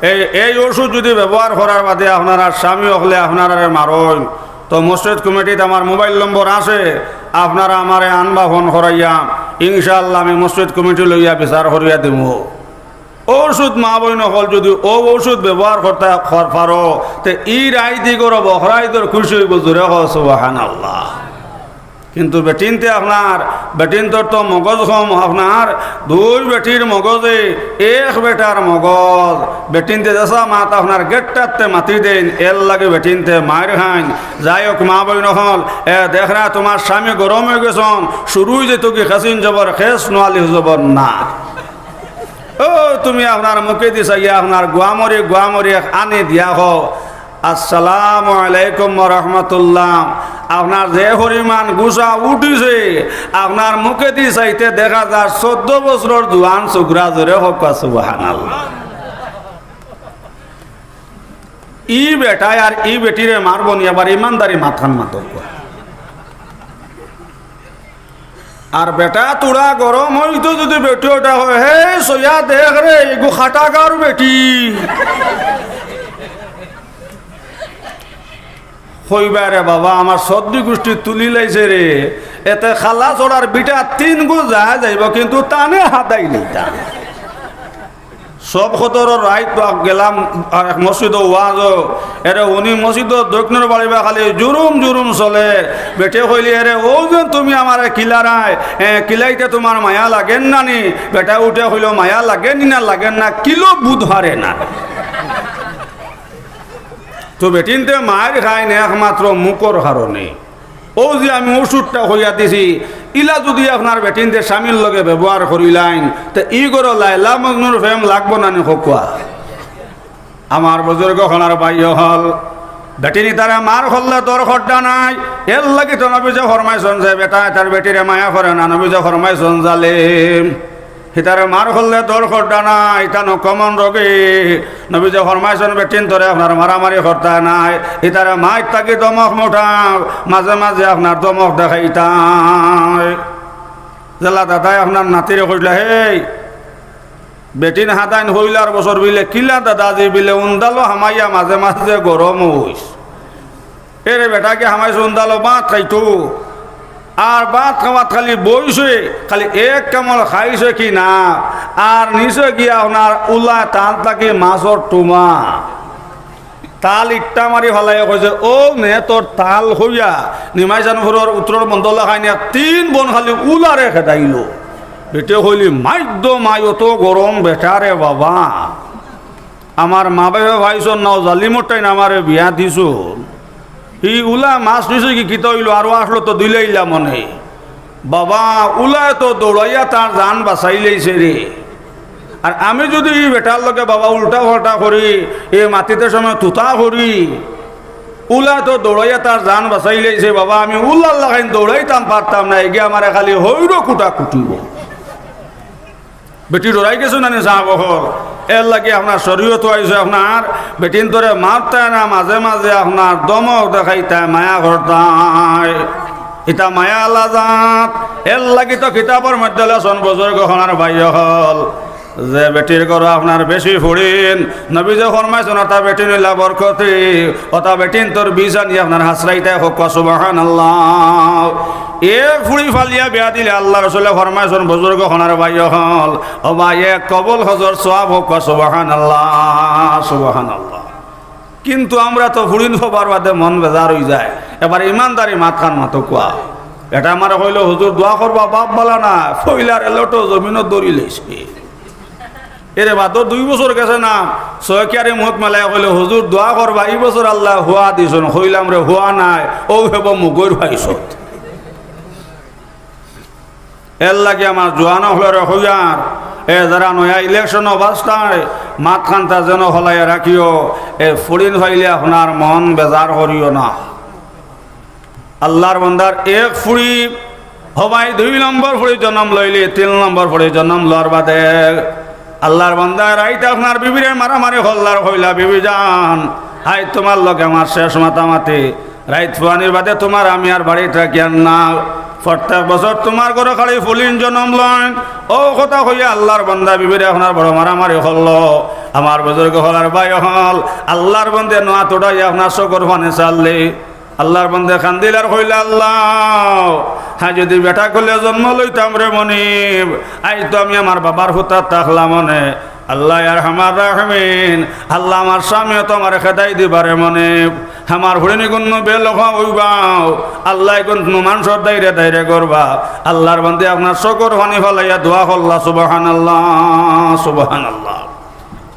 এই, এই ঔষধ যুদি ব্যবহার করার বাদে আপনারার স্বামী অকলে আপনারারে মারইন, তো মসজিদ কমিটিত আমার মোবাইল নম্বর আছে, আপনারা আমারে আনবা ফোন করাইয়া, ইনশাআল্লাহ আমি মসজিদ কমিটি লইয়া বিচার করিয়া দিমু। ঔষধ মা বইন অকল, যুদি অউ ঔষধ ব্যবহার করতা কর-, পারো, তে ই রাইত ইগর বখরা ইদর খুশি অইবো, জোরে কও সুবহানাল্লাহ। কিন্তু বেটিন্তে আপনার, বেটিন্তর তো মগজ কম, আপনার দুই বেটির মগজে এক বেটার মগজ। বেটিন্তে যেসা মাত আপনার গেট্টাতে মাতি দেইন, এর লাগি বেটিন্তে মাইর খাইন। যাই হউক, মা বইন অকল, এ দেখরা তুমার স্বামী গরম অইগেছইন, শুরু অইযাইতো কি খেসিন জবর খেস, নুয়ালিফ জবর না। অউ তুমি আপনার মুখেদি চাইয়া আপনার গুয়ামরি, গুয়ামরি এক আনি দিয়া কও, "আসসালামু আলাইকুম ওয়া রাহমাতুল্লাহ।" আপনার যে পরিমাণ গুসা উঠিছে, আপনার মুখেদি চাইতে দেখা যার চৌদ্দ বছরর জুয়ান ছোকরা, জোরে কউক্কা সুবহানাল্লাহ। ই বেটায় আর ই বেটিরে মারবো নি, আবার ইমানদারি মাতখান মাতউক্কা। আর বেটা তুড়া গরম অইতো যুদি বেটি অটা কয়, "হে সইয়া দেখ রে, ইগু খাটাগার বেটি।" কইবা, "রে বাবা, আমার সর্দি গুষ্টি তুলিলাইছে রে, এতে খালা ছড়ার বিটা তিন গু যায় যাইবো, কিন্তু তানে হাতাই নিতা।" সব কদরর রাইত বা গেলাম, আহ, এক মসজিদো ওয়াজো, এরে উনি মসজিদো দক্ষিণর বাড়ি বা খালি জুরুম জুরুম চলে। বেটে কইলি, "এরে, অউ যে তুমি আমারে কিলারায়, এ, কিলাইতে তুমার মায়া লাগের না নি?" বেটা উঠে কইলো, "মায়া লাগের নি না লাগের না, কিলো বুধ হারে না।" তো বেটিন্তে মাইর খাইন একমাত্র মুখর কারণে। অউ যে আমি ঔষধটা কইয়া দিছি, ইলা যুদি আপনার বেটিন্তে স্বামীর লগে ব্যবহার করিলাইন, তে ই ঘরো লায়লা মজনুর প্রেম লাগবো না নি কউক্কা? আমার বুজুর্গ অকল আর ভাই অকল, বেটিন ইতারে মার করলে ডর করতা নায়। এর লাগি তো নবীজি ফরমাইছইন যে বেটায় তার বেটিরে মায়া করে না, নবীজি ফরমাইছইন জালিম। হিতারে মার করলে ডর করতা নায়, ইতা নু কমন রোগী। নবীজি ফরমাইছইন, "বেটিন্তরে আপনার মারামারি করতা নায়, ইতারে মাইর থাকি ধমক মুঠাও, মাঝে মাঝে আপনার ধমক দেখাইতায়।" যেলা দাদায় আপনার নাতিরে কইলা, "হেই, বেটিন হাদাইন হইলার বছর বিলে, "কিলা দাদাজি?" বিলে, "উন্দালো হামাইয়া মাঝে মাঝে গরম অইস।" এরে বেটাকে হামাইছে উন্দালো ভাত খাইতো, আর ভাত খাওয়াত খালি বইছে, খালি এক কামড় খাইছে কি না, আর নিচে গিয়া আপনার উলা তাল থাকি মাছর টুমা। তাল ইট্টা মারি ফালাইয়া কইছে, "ও নে তোর তাল," কইয়া নিমাইজানপুরর উত্তরর বন্দর লাখাইন এক তিন বন খালি উলারে খেদাইলো। বেটে কইলি, "মাইদ্য মাই, অত গরম বেটা রে বাবা, আমার মা বাবা পাইছন না, ও জালিমর টাইন আমারে বিয়া দিছন। ই উলা মাছ নিছে কি কিতা অইলো, আরো আসলো তো দিলাইলা মনে।" বাবা, উলায় তো দৌড়াইয়া তার জান বাঁচাইলাইছে রে। আর আমি যদি ই বেটার লগে বাবা উল্টা পাল্টা করি, এ মাতিতে সময় তুতা করি, উলায় তো দৌড়াইয়া তার জান বাঁচাইলাইছে বাবা, আমি উলার লাখাইন দৌড়াইতাম পারতাম না, এগে আমারে খালি হইরো কুটা কুটিব। বেটি ডরাই গেছে না নি সাব অকল? এর লাগি আপনার শরীয়ত আইছে, আপনার বেটিন তোরে মারতায় না, মাঝে মাঝে আপনার ধমক দেখাইতায়, মায়া করতায়। ইটা মায়া আলা জাত। এর লাগি তো কিতাবর মধ্যে লেখছন বুজুর্গ অকল আর ভাই অকল, যে বেটির ঘরো আপনার বেশি ফুড়িন, নবীজি ফরমাইছন, "অতা বেটিন অইলা বরকতি, অতা বেটিন তোর বিষ আনি আপনার হাসরাইতায়।" কউক্কা সুবহানাল্লাহ। এক ফুড়ি ফালিয়া বিয়া দিলে আল্লার রসুলে ফরমাইছন, বুজুর্গ অকল আর ভাই অকল, ও ভাই, এক কবুল হজর সওয়াব। কউক্কা সুবহানাল্লাহ, সুবহানাল্লাহ। কিন্তু আমরা তো ফুড়িন পাবার বাদে মন বেজার অইযায়। এবার ইমানদারি মাতখান মাতো কুয়া। বেটা আমারে কইলো, "হুজুর, দোয়া করবা, বাপ ভালা না, পয়লার এলোটো জমিনো ধরি লইছে।" এরে বাদো দুই বছর গেছে না, ছয়কিয়ারি মুখ মেলাইয়া কইলো, "হুজুর, দোয়া করবা, ই বছর আল্লায় ফুয়া দিছন।" কইলাম, "রে, ফুয়া নাই, অউ হেবো মুগর পাইছত।" এর লাগি আমার জোয়ান অকলরে কইয়ার, এ যারা নয়া ইলেকশনো বাছতায়, মাতখানতা যেন হলাইয়া রাখিও, এ ফুড়িন পাইলে আপনার মন বেজার করিও না। আল্লার বন্দার এক ফুড়ি, হবাই দুই নম্বর ফুড়ি জনম লইলে, তিন নম্বর ফুড়ি জনম লওয়ার বাদে আল্লার বন্দায় রাইত আপনার বিবিরে মারামারি করলা আর কইলা, "বিবি জান, আইজ তুমার লগে আমার শেষ মাতামাতি।" রাইত ফুয়ানির বাদে তুমার আমি আর বাড়িত রাখিয়ার না। প্রত্যেক বছর তুমার ঘরো খালি ফুড়িন জনম লইন। অউ কথা কইয়া আল্লার বন্দা বিবিরে আপনার বড় মারামারি করলো। আমার বুজুর্গ অকল আর ভাই অকল, আল্লার বন্দায় নু আত উঠাইয়া আপনার চকুর পানি ছাড়লে। আল্লার বন্দায় কান্দিলা আর কইলা, "আল্লা, হায় যুদি বেটা কইলে জন্ম লইতাম রে মনিব, আইজ তো আমি আমার বাবার হুতাত থাকলাম অনে।" আল্লা, ইয়া আরহামার রাহিমিন, আল্লা, আমার স্বামীয়ে তো আমারে খেদাই দিবা রে মনিব, আমার ফুড়িন ইগুন নু বেলখা অইবাউ, আল্লা, ইগুন নু মানষর দাইরে দাইরে করবা। আল্লার বন্দায় আপনার চকুর পানি ফালাইয়া দোয়া করলা, সুবহানাল্লাহ, সুবহানাল্লাহ।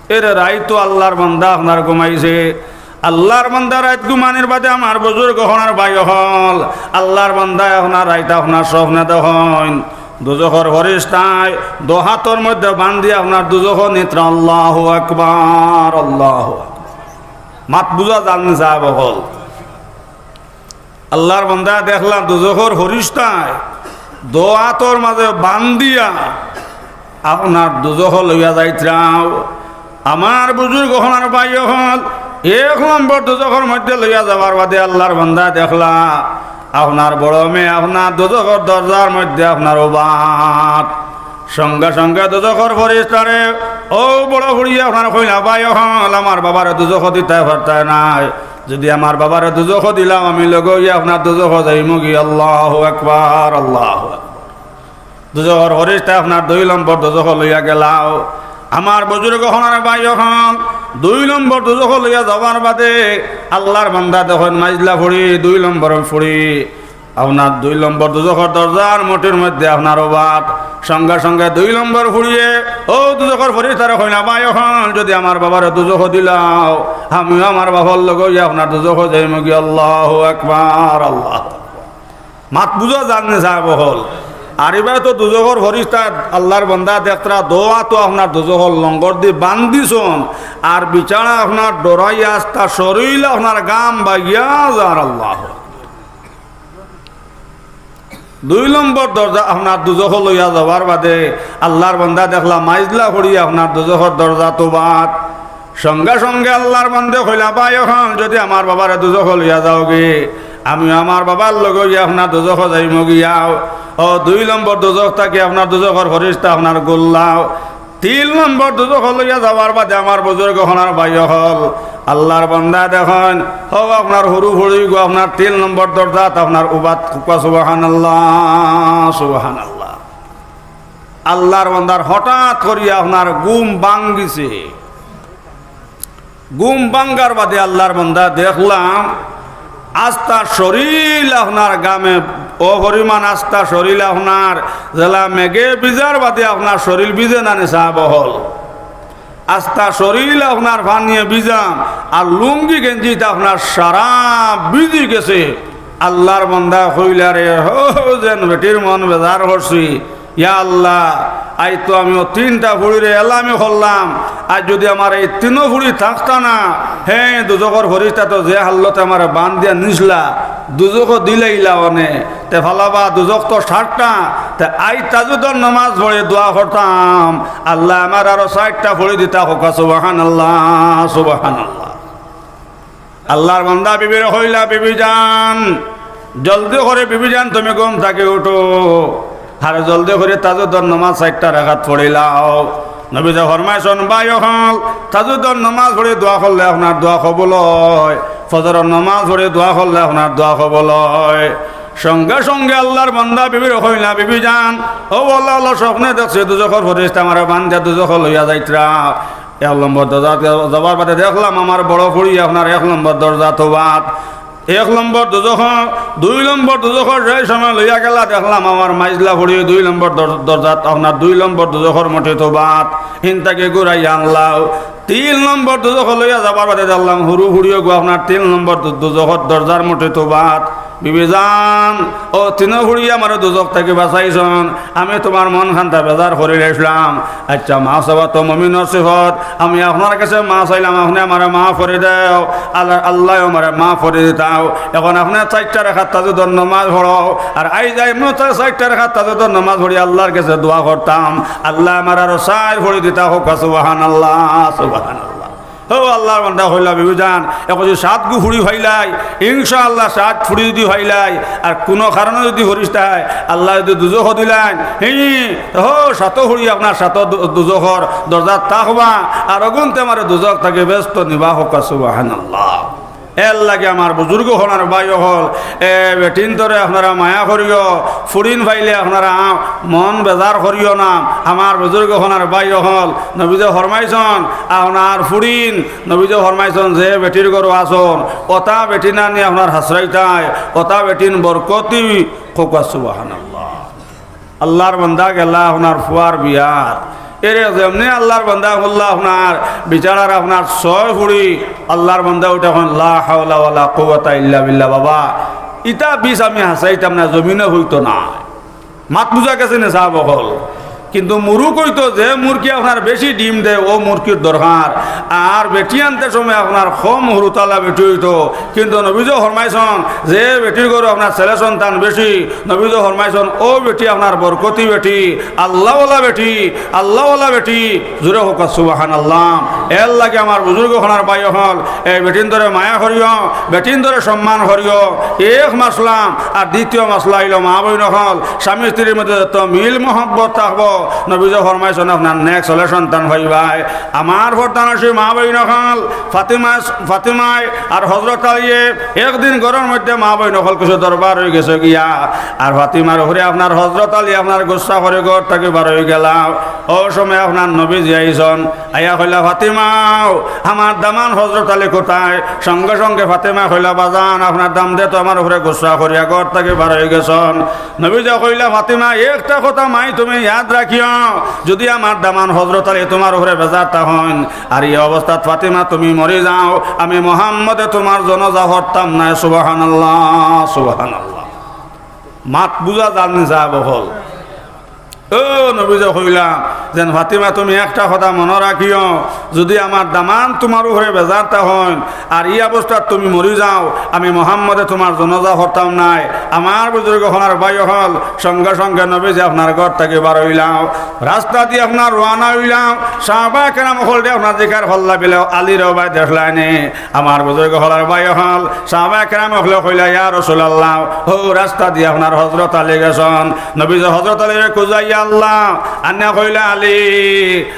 এরে রাইত তো আল্লার বন্দা আপনার ঘুমাইছে, আল্লার বন্দা রাইত ঘুমানির বাদে আমার বুজুর্গ অকল আর ভাই অকল, আল্লার বন্দায় আপনার রাইত আপনার স্বপ্নে দেখইন, দুজখর ফিরিস্তায় দো আতর মধ্যে বান্দি আপনার দুজখো নিতরা। আল্লাহু আকবার, আল্লাহু আকবার। মাত বুজা যার নি সাব অকল? আল্লার বন্দায় দেখলা দুজখর ফিরিস্তায় দো আতর মাঝে বান্দিয়া আপনার দুজখো লইয়া যাইতরা। আমার বুজুর্গ অকল আর ভাই অকল, এক নম্বর দুজখর মধ্যে লইয়া যাওয়ার বাদে আল্লার বন্দায় দেখলা আপনার বড় মেয়ে আপনার দুজখর দরজার মধ্যে আপনার উবাত। সঙ্গে সঙ্গে দুজখর ফিরিস্তারে অউ বড় ফুড়িয়ে আপনার কইলা, "ভাই অকল, আমার বাবারে দুজখো দিতায় পারতায় নায়। যুদি আমার বাবারে দুজখো দিলাও, আমি লগে অইয়া আপনার দুজখো যাইমুগি।" আল্লাহু আকবার, আল্লাহু আকবার। দুজখর ফিরিস্তায় আপনার দুই নম্বর দুজখো লইয়া গেলাউ। আমার বুজুর্গ অকল আর ভাই অকল, দুই নম্বর দুজখো লইয়া যাওয়ার বাদে আল্লার বন্দা দেখইন মাইজলা ফুড়ি, দুই নম্বর ফুড়ি, আপনার দুই নম্বর দুজখর দরজার মুঠির মধ্যে আপনার উবাত। সঙ্গে সঙ্গে দুই নম্বর ফুড়িয়ে অউ দুজখর ফিরিস্তারে কইলা, "ভাই অকল, যুদি আমার বাবারে দুজখো দিলাও, আমিও আমার বাবার লগে অইয়া আপনার দুজখো যাইমুগি।" আল্লাহু আকবার, আল্লাহু আকবার। মাত বুজা যার নি সাব অকল? আর ইবায় তো দুজখর ফিরিস্তা আল্লার বন্দা দেখতরা দো আতো আপনার দুজখর লঙ্গর দি বান্দিছন, আর বিচারা আপনার ডরাইয়া আস্তা শরীল আপনার গাম বাইয়া যার। আল্লাহু আকবার। দুই নম্বর দরজা আপনার দুজখো লইয়া যাওয়ার বাদে আল্লার বন্দা দেখলা মাইজলা ফুড়ি আপনার দুজখর দরজাত উবাত। সঙ্গে সঙ্গে আল্লার বন্দায় কইলা, "ভাই অকল, যুদি আমার বাবারে দুজখো লইয়া যাওগি, আমিও আমার বাবার লগে অইয়া আপনার দুজখো যাইমুগিয়াউ।" অউ দুই নম্বর দুজখ থাকি আপনার দুজখর ফিরিস্তা আপনার গুল্লাও। তিন নম্বর দুজখো লইয়া যাওয়ার বাদে আমার বুজুর্গ অকল আর ভাই অকল, আল্লার বান্দা দেখইন, হউ আপনার হুরু ফুড়ি গু আপনার তিন নম্বর দরজাত আপনার উবাত, কউক্কা সুবহানাল্লাহ, সুবহানাল্লাহ। আল্লার বান্দার হঠাৎ করিয়া আপনার ঘুম ভাঙ্গিছে। ঘুম ভাঙ্গার বাদে আল্লার বান্দা দেখলা, আস্তা শরীল আপনার ঘামে, অউ পরিমাণ আস্তা শরীল আপনার, যেলা মেঘে ভিজার বাদে আপনার শরীল ভিজে না নি সাব অকল। আস্তা শরীল আপনার পানিয়ে ভিজা, আর লুঙ্গি গেঞ্জিত আপনার সারা ভিজি গেছে। আল্লার বান্দা কইলা, রে, হউ যেন বেটির মন বেজার করছি, ইয়া আল্লাহ, আইজ তো আমি অউ তিনটা ফুড়িরে এলামি করলাম, আইজ যুদি আমার এই তিনো ফুড়ি থাকতা না, হে দুজখর ফিরিস্তায় তো যে হালতে আমারে বান্দিয়া নিছলা, দুজখো দিলাইলা অনে, তে ফালাবা দুজখ তো সাতটা, তে আইজ তাহাজ্জুদর নমাজ পড়ি দোয়া করতাম, আল্লায় আমারে আরো চাইরটা ফুড়ি দিতা, কউক্কা সুবহানাল্লাহ, সুবহানাল্লাহ। আল্লার বান্দা বিবিরে কইলা, বিবি জান, জলদি করি বিবি জান তুমি ঘুম থাকি উঠো, আর জলদি করি তাহাজ্জুদর নমাজ চাইরটা রাকাত পড়িলাও। নবীজি ফরমাইছইন, ভাই অকল, তাহাজ্জুদর নমাজ পড়ি দোয়া করলে আপনার দোয়া কবুল অয়, ফজরর নমাজ পড়ি দোয়া করলে আপনার দোয়া কবুল অয়। সঙ্গে সঙ্গে আল্লার বান্দা বিবিরে কইলা, বিবি জান, অউ আল্লাহ, আল্লাহ স্বপ্নে দেখছি দুজখর ফিরিস্তায় আমারে বান্দিয়া দুজখো লইয়া যাইতরা। এক নম্বর দরজাত যাওয়ার বাদে দেখলাম আমার বড় ফুড়ি আপনার এক নম্বর দরজাত উবাত। এক নম্বর দুজখ, দুই নম্বর দুজখো যে সময় লইয়া গেলা দেখলাম আমার মাইজলা ফুড়ি দুই নম্বর দর-, দরজাত আপনার দুই নম্বর দুজখর মুঠিত উবাত। হিন থাকি ঘুরাইয়া আনলাও। তিন নম্বর দুজখো লইয়া যাওয়ার বাদে দেখলাম হুরু ফুড়িও গু আপনার তিন নম্বর দু-, দুজখর দরজার মুঠিত উবাত। বিবি জান, অউ তিনো ফুড়িয়ে আমারে দুজখ থাকি বাঁচাইছইন, আমি তুমার মন খান্তা বেজার করিলাইছলাম। আইচ্ছা, মাফ চাওয়া তো মুমিনর সিফত, আমি আপনার গেছে মাফ চাইলাম, আপনে আমারে মাফ করি দেও, আল্লাহ, আল্লায়ও আমারে মাফ করি দিতা। অখন আপনে চাইরটা রাকাত তাহাজ্জুদর নমাজ পড়ো, আর আইজ আমিও চাইরটা রাকাত তাহাজ্জুদর নমাজ পড়ি আল্লার গেছে দোয়া করতাম, আল্লায় আমারে আরো চাইর ফুড়ি দিতা, কউক্কা সুবহানাল্লাহ, সুবহানাল্লাহ। অউ আল্লার বান্দা কইলা, বিবি জান, অখন যুদি সাত গু ফুড়ি পাইলাই, ইনশাআল্লাহ সাত ফুড়ি যুদি পাইলাই, আর কুনু কারণে যুদি ফিরিস্তায় আল্লায় যুদি দুজখো দিলাইন, হি, অউ সাতো ফুড়ি আপনার সাতো দু-, দুজখর দরজাত থাকবা, আর অগুনতে আমারে দুজখ থাকি বেহেস্তো নিবা, কউক্কা সুবহানাল্লাহ। এরলাগি আমার বুজুর্গ অকল আর ভাই অকল, এ বেটিন্তরে আপনারা মায়া করিও, ফুড়িন পাইলে আপনারা মন বেজার করিও না। আমার বুজুর্গ অকল আর ভাই অকল, নবীজি ফরমাইছইন, আপনার ফুড়িন, নবীজি ফরমাইছইন, যে বেটির ঘরো আছইন, অতা বেটিন আনি আপনার হাছরাইতায়, অতা বেটিন বরকতি, কউক্কা সুবহানাল্লাহ। আল্লার বান্দা গেলা আপনার ফুয়ার বিয়াত। এরে যেমনে আল্লার বান্দা কইলা আপনার বেচারার আপনার ছয় ফুড়ি, আল্লার বান্দা উঠি কইন, লা হাওলা ওয়ালা কুওয়াতা ইল্লা বিল্লাহ। বাবা, ইতা বিষ আমি হাছাইতাম না, জমিনো অইতো না। মাত বুজা গেছে নি সাব অকল? কিন্তু মুরুগ অইতো, যে মুরগি আপনার বেশি ডিম দেয়, অউ মুরগির দরকার। আর বেটি আনতে সময় আপনার কম হুরুতালা বেটি অইতো। কিন্তু নবীজি ফরমাইছইন, যে বেটির ঘরো আপনার ছেলে সন্তান বেশি, নবীজি ফরমাইছইন, অউ বেটি আপনার বরকতি বেটি, আল্লাওয়ালা বেটি, আল্লাওয়ালা বেটি। জোরে কউক্কা সুবহানাল্লাহ। এরলাগি আমার বুজুর্গ অকল আর ভাই অকল, এই বেটিন্তরে মায়া করিও, বেটিন্তরে সম্মান করিও, এক মাসলা। আর দ্বিতীয় মাসলা অইলো মা বইন অকল, স্বামী স্ত্রীর মধ্যে যত মিল মহব্বত থাকবো, নবীজি ফরমাইছইন, আপনার নেক ছেলে সন্তান পাইবায়। আমার পর্দানশীন মা বইন অকল, ফাতিমা, ফাতিমায় আর হজরত আলীয়ে একদিন ঘরর মধ্যে মা বইন অকল কিছু দরবার অইগেছে গিয়া, আর ফাতিমার উপরে আপনার হজরত আলী আপনার গুসা করি ঘর থাকি বার অইগেলা। অউ সময় আপনার নবীজি আইছইন, আইয়া কইলা, ফাতিমা, আমার দামান হজরত আলী কোথায়? সঙ্গে সঙ্গে ফাতিমায় কইলা, বাজান, আপনার দামান্দে তো আমার উপরে গুসা করিয়া ঘর থাকি বার অইগেছইন। নবীজি কইলা, ফাতিমা, একটা কথা মাই তুমি ইয়াদ রাখিও, যুদি আমার দামান হজরত আলী তুমার উপরে বেজার থাকইন, আর ই অবস্থাত ফাতিমা তুমি মরি যাও, আমি মুহাম্মদে তুমার জানাজা পড়তাম নায়। সুবহানাল্লাহ, সুবহানাল্লাহ। মাত বুজা যার নি সাব অকল? অউ নবীজি কইলা যেন, ফাতিমা, তুমি একটা কথা মনো রাখিও, যুদি আমার দামান তুমার উপরে বেজার থাকইন, আর ই অবস্থাত তুমি মরি যাও, আমি মুহাম্মদে তুমার জানাজা পড়তাম নায়। আমার বুজুর্গ অকল আর ভাই অকল, সঙ্গে সঙ্গে নবীজি আপনার ঘর থাকি বার অইলা, রাস্তাদি আপনার রওয়ানা অইলা, সাহাবায়ে কেরাম অকলরে আপনার জিকার করলা, বিলে আলীরে বায় দেখলায়নি। আমার বুজুর্গ অকল আর ভাই অকল, সাহাবায়ে কেরাম অকলে কইলা, ইয়া রাসুলাল্লাহ, অউ রাস্তাদি আপনার হজরত আলী গেছইন। নবীজি হজরত আলীরে খুজাইয়া আনলা, আনিয়া কইলা, আলী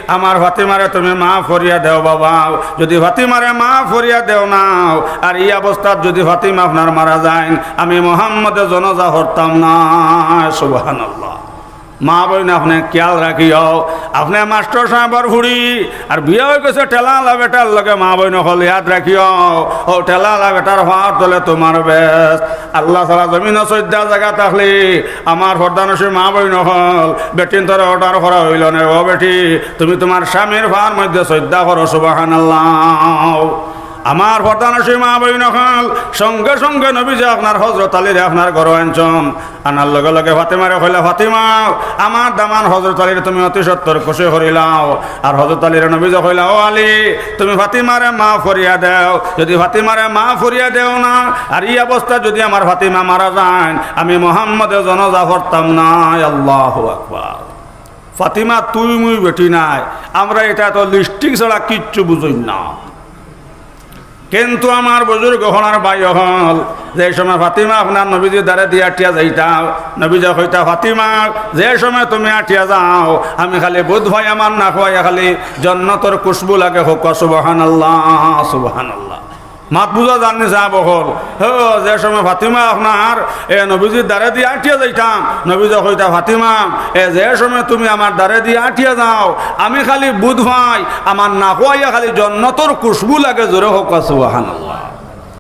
আমার ফাতিমারে তুমি মাফ করিয়া দেও বাবা। যদি ফাতিমারে মাফ করিয়া দেও না, আর ই অবস্থাত যদি ফাতিমা আপনার মারা যাইন, আমি মোহাম্মদে জনাজা করতাম না। সুবহানাল্লাহ। মা বইন, আপনে খিয়াল রাখিও, আপনে মাস্টর সাবর ফুড়ি, আর বিয়া অই গেছে ঠেলাআলা বেটার লগে, মা বইন অকল ইয়াদ রাখিও, অউ ঠেলাআলা বেটার পাওর তলে তুমার বেহেস্ত। আল্লাহ ছাড়া জমিনো সইজদা জাগা থাকলে, আমার পর্দানশীন মা বইন অকল, বেটিন্তরে অর্ডার করা অইলো নে, "ও বেটি, তুমি তুমার স্বামীর পাওর মধ্যে সইজদা করো।" সুবহানাল্লাহ। আমার পর্দানশীন মা বইন অকল, সঙ্গে সঙ্গে নবীজি আপনার হজরত আলীরে আপনার ঘরো আনছইন। আনার লগে লগে ফাতিমারে কইলা, "ফাতিমা, আমার দামান হজরত আলীরে তুমি অতি সত্বর খুশি করিলাও।" আর হজরত আলীরে নবীজি কইলা, "ও আলী, তুমি ফাতিমারে মাফ করিয়া দেও। যদি ফাতিমারে মাফ করিয়া দেও না, আর ই অবস্থা যদি আমার ফাতিমা মারা যাইন, আমি মোহাম্মদে জনাজা পড়তাম না।" আল্লাহু আকবার। ফাতিমা তুই মুই বেটি নায়, আমরা ইতা তো লিপস্টিক ছাড়া কিচ্ছু বুঝই না। কিন্তু আমার বুজুর্গ অকল আর ভাই অকল, যে সময় ফাতিমা আপনার নবীজির দ্বারে দিয়া আটিয়া যাইতা, নবীজি কইতা, "ফাতিমা, যে সময় তুমি আটিয়া যাও, আমি খালি বুঝ পাই আমার নাকো আইয়া খালি জন্নতর খুশবু লাগে।" কউক্কা সুবহানাল্লাহ, সুবহানাল্লাহ। মাত বুঝা যার নি সাব অকল? হো, যে সময় ফাতিমা আপনার এ নবীজির দ্বারে দিয়া আটিয়া যাইতা, নবীজি কইতা, "ফাতিমা, এ যে সময় তুমি আমার দ্বারে দিয়া আটিয়া যাও, আমি খালি বুঝ পাই আমার নাকো আইয়া খালি জন্নতর খুশবু লাগে।" জোরে কউক্কা সুবহানাল্লাহ।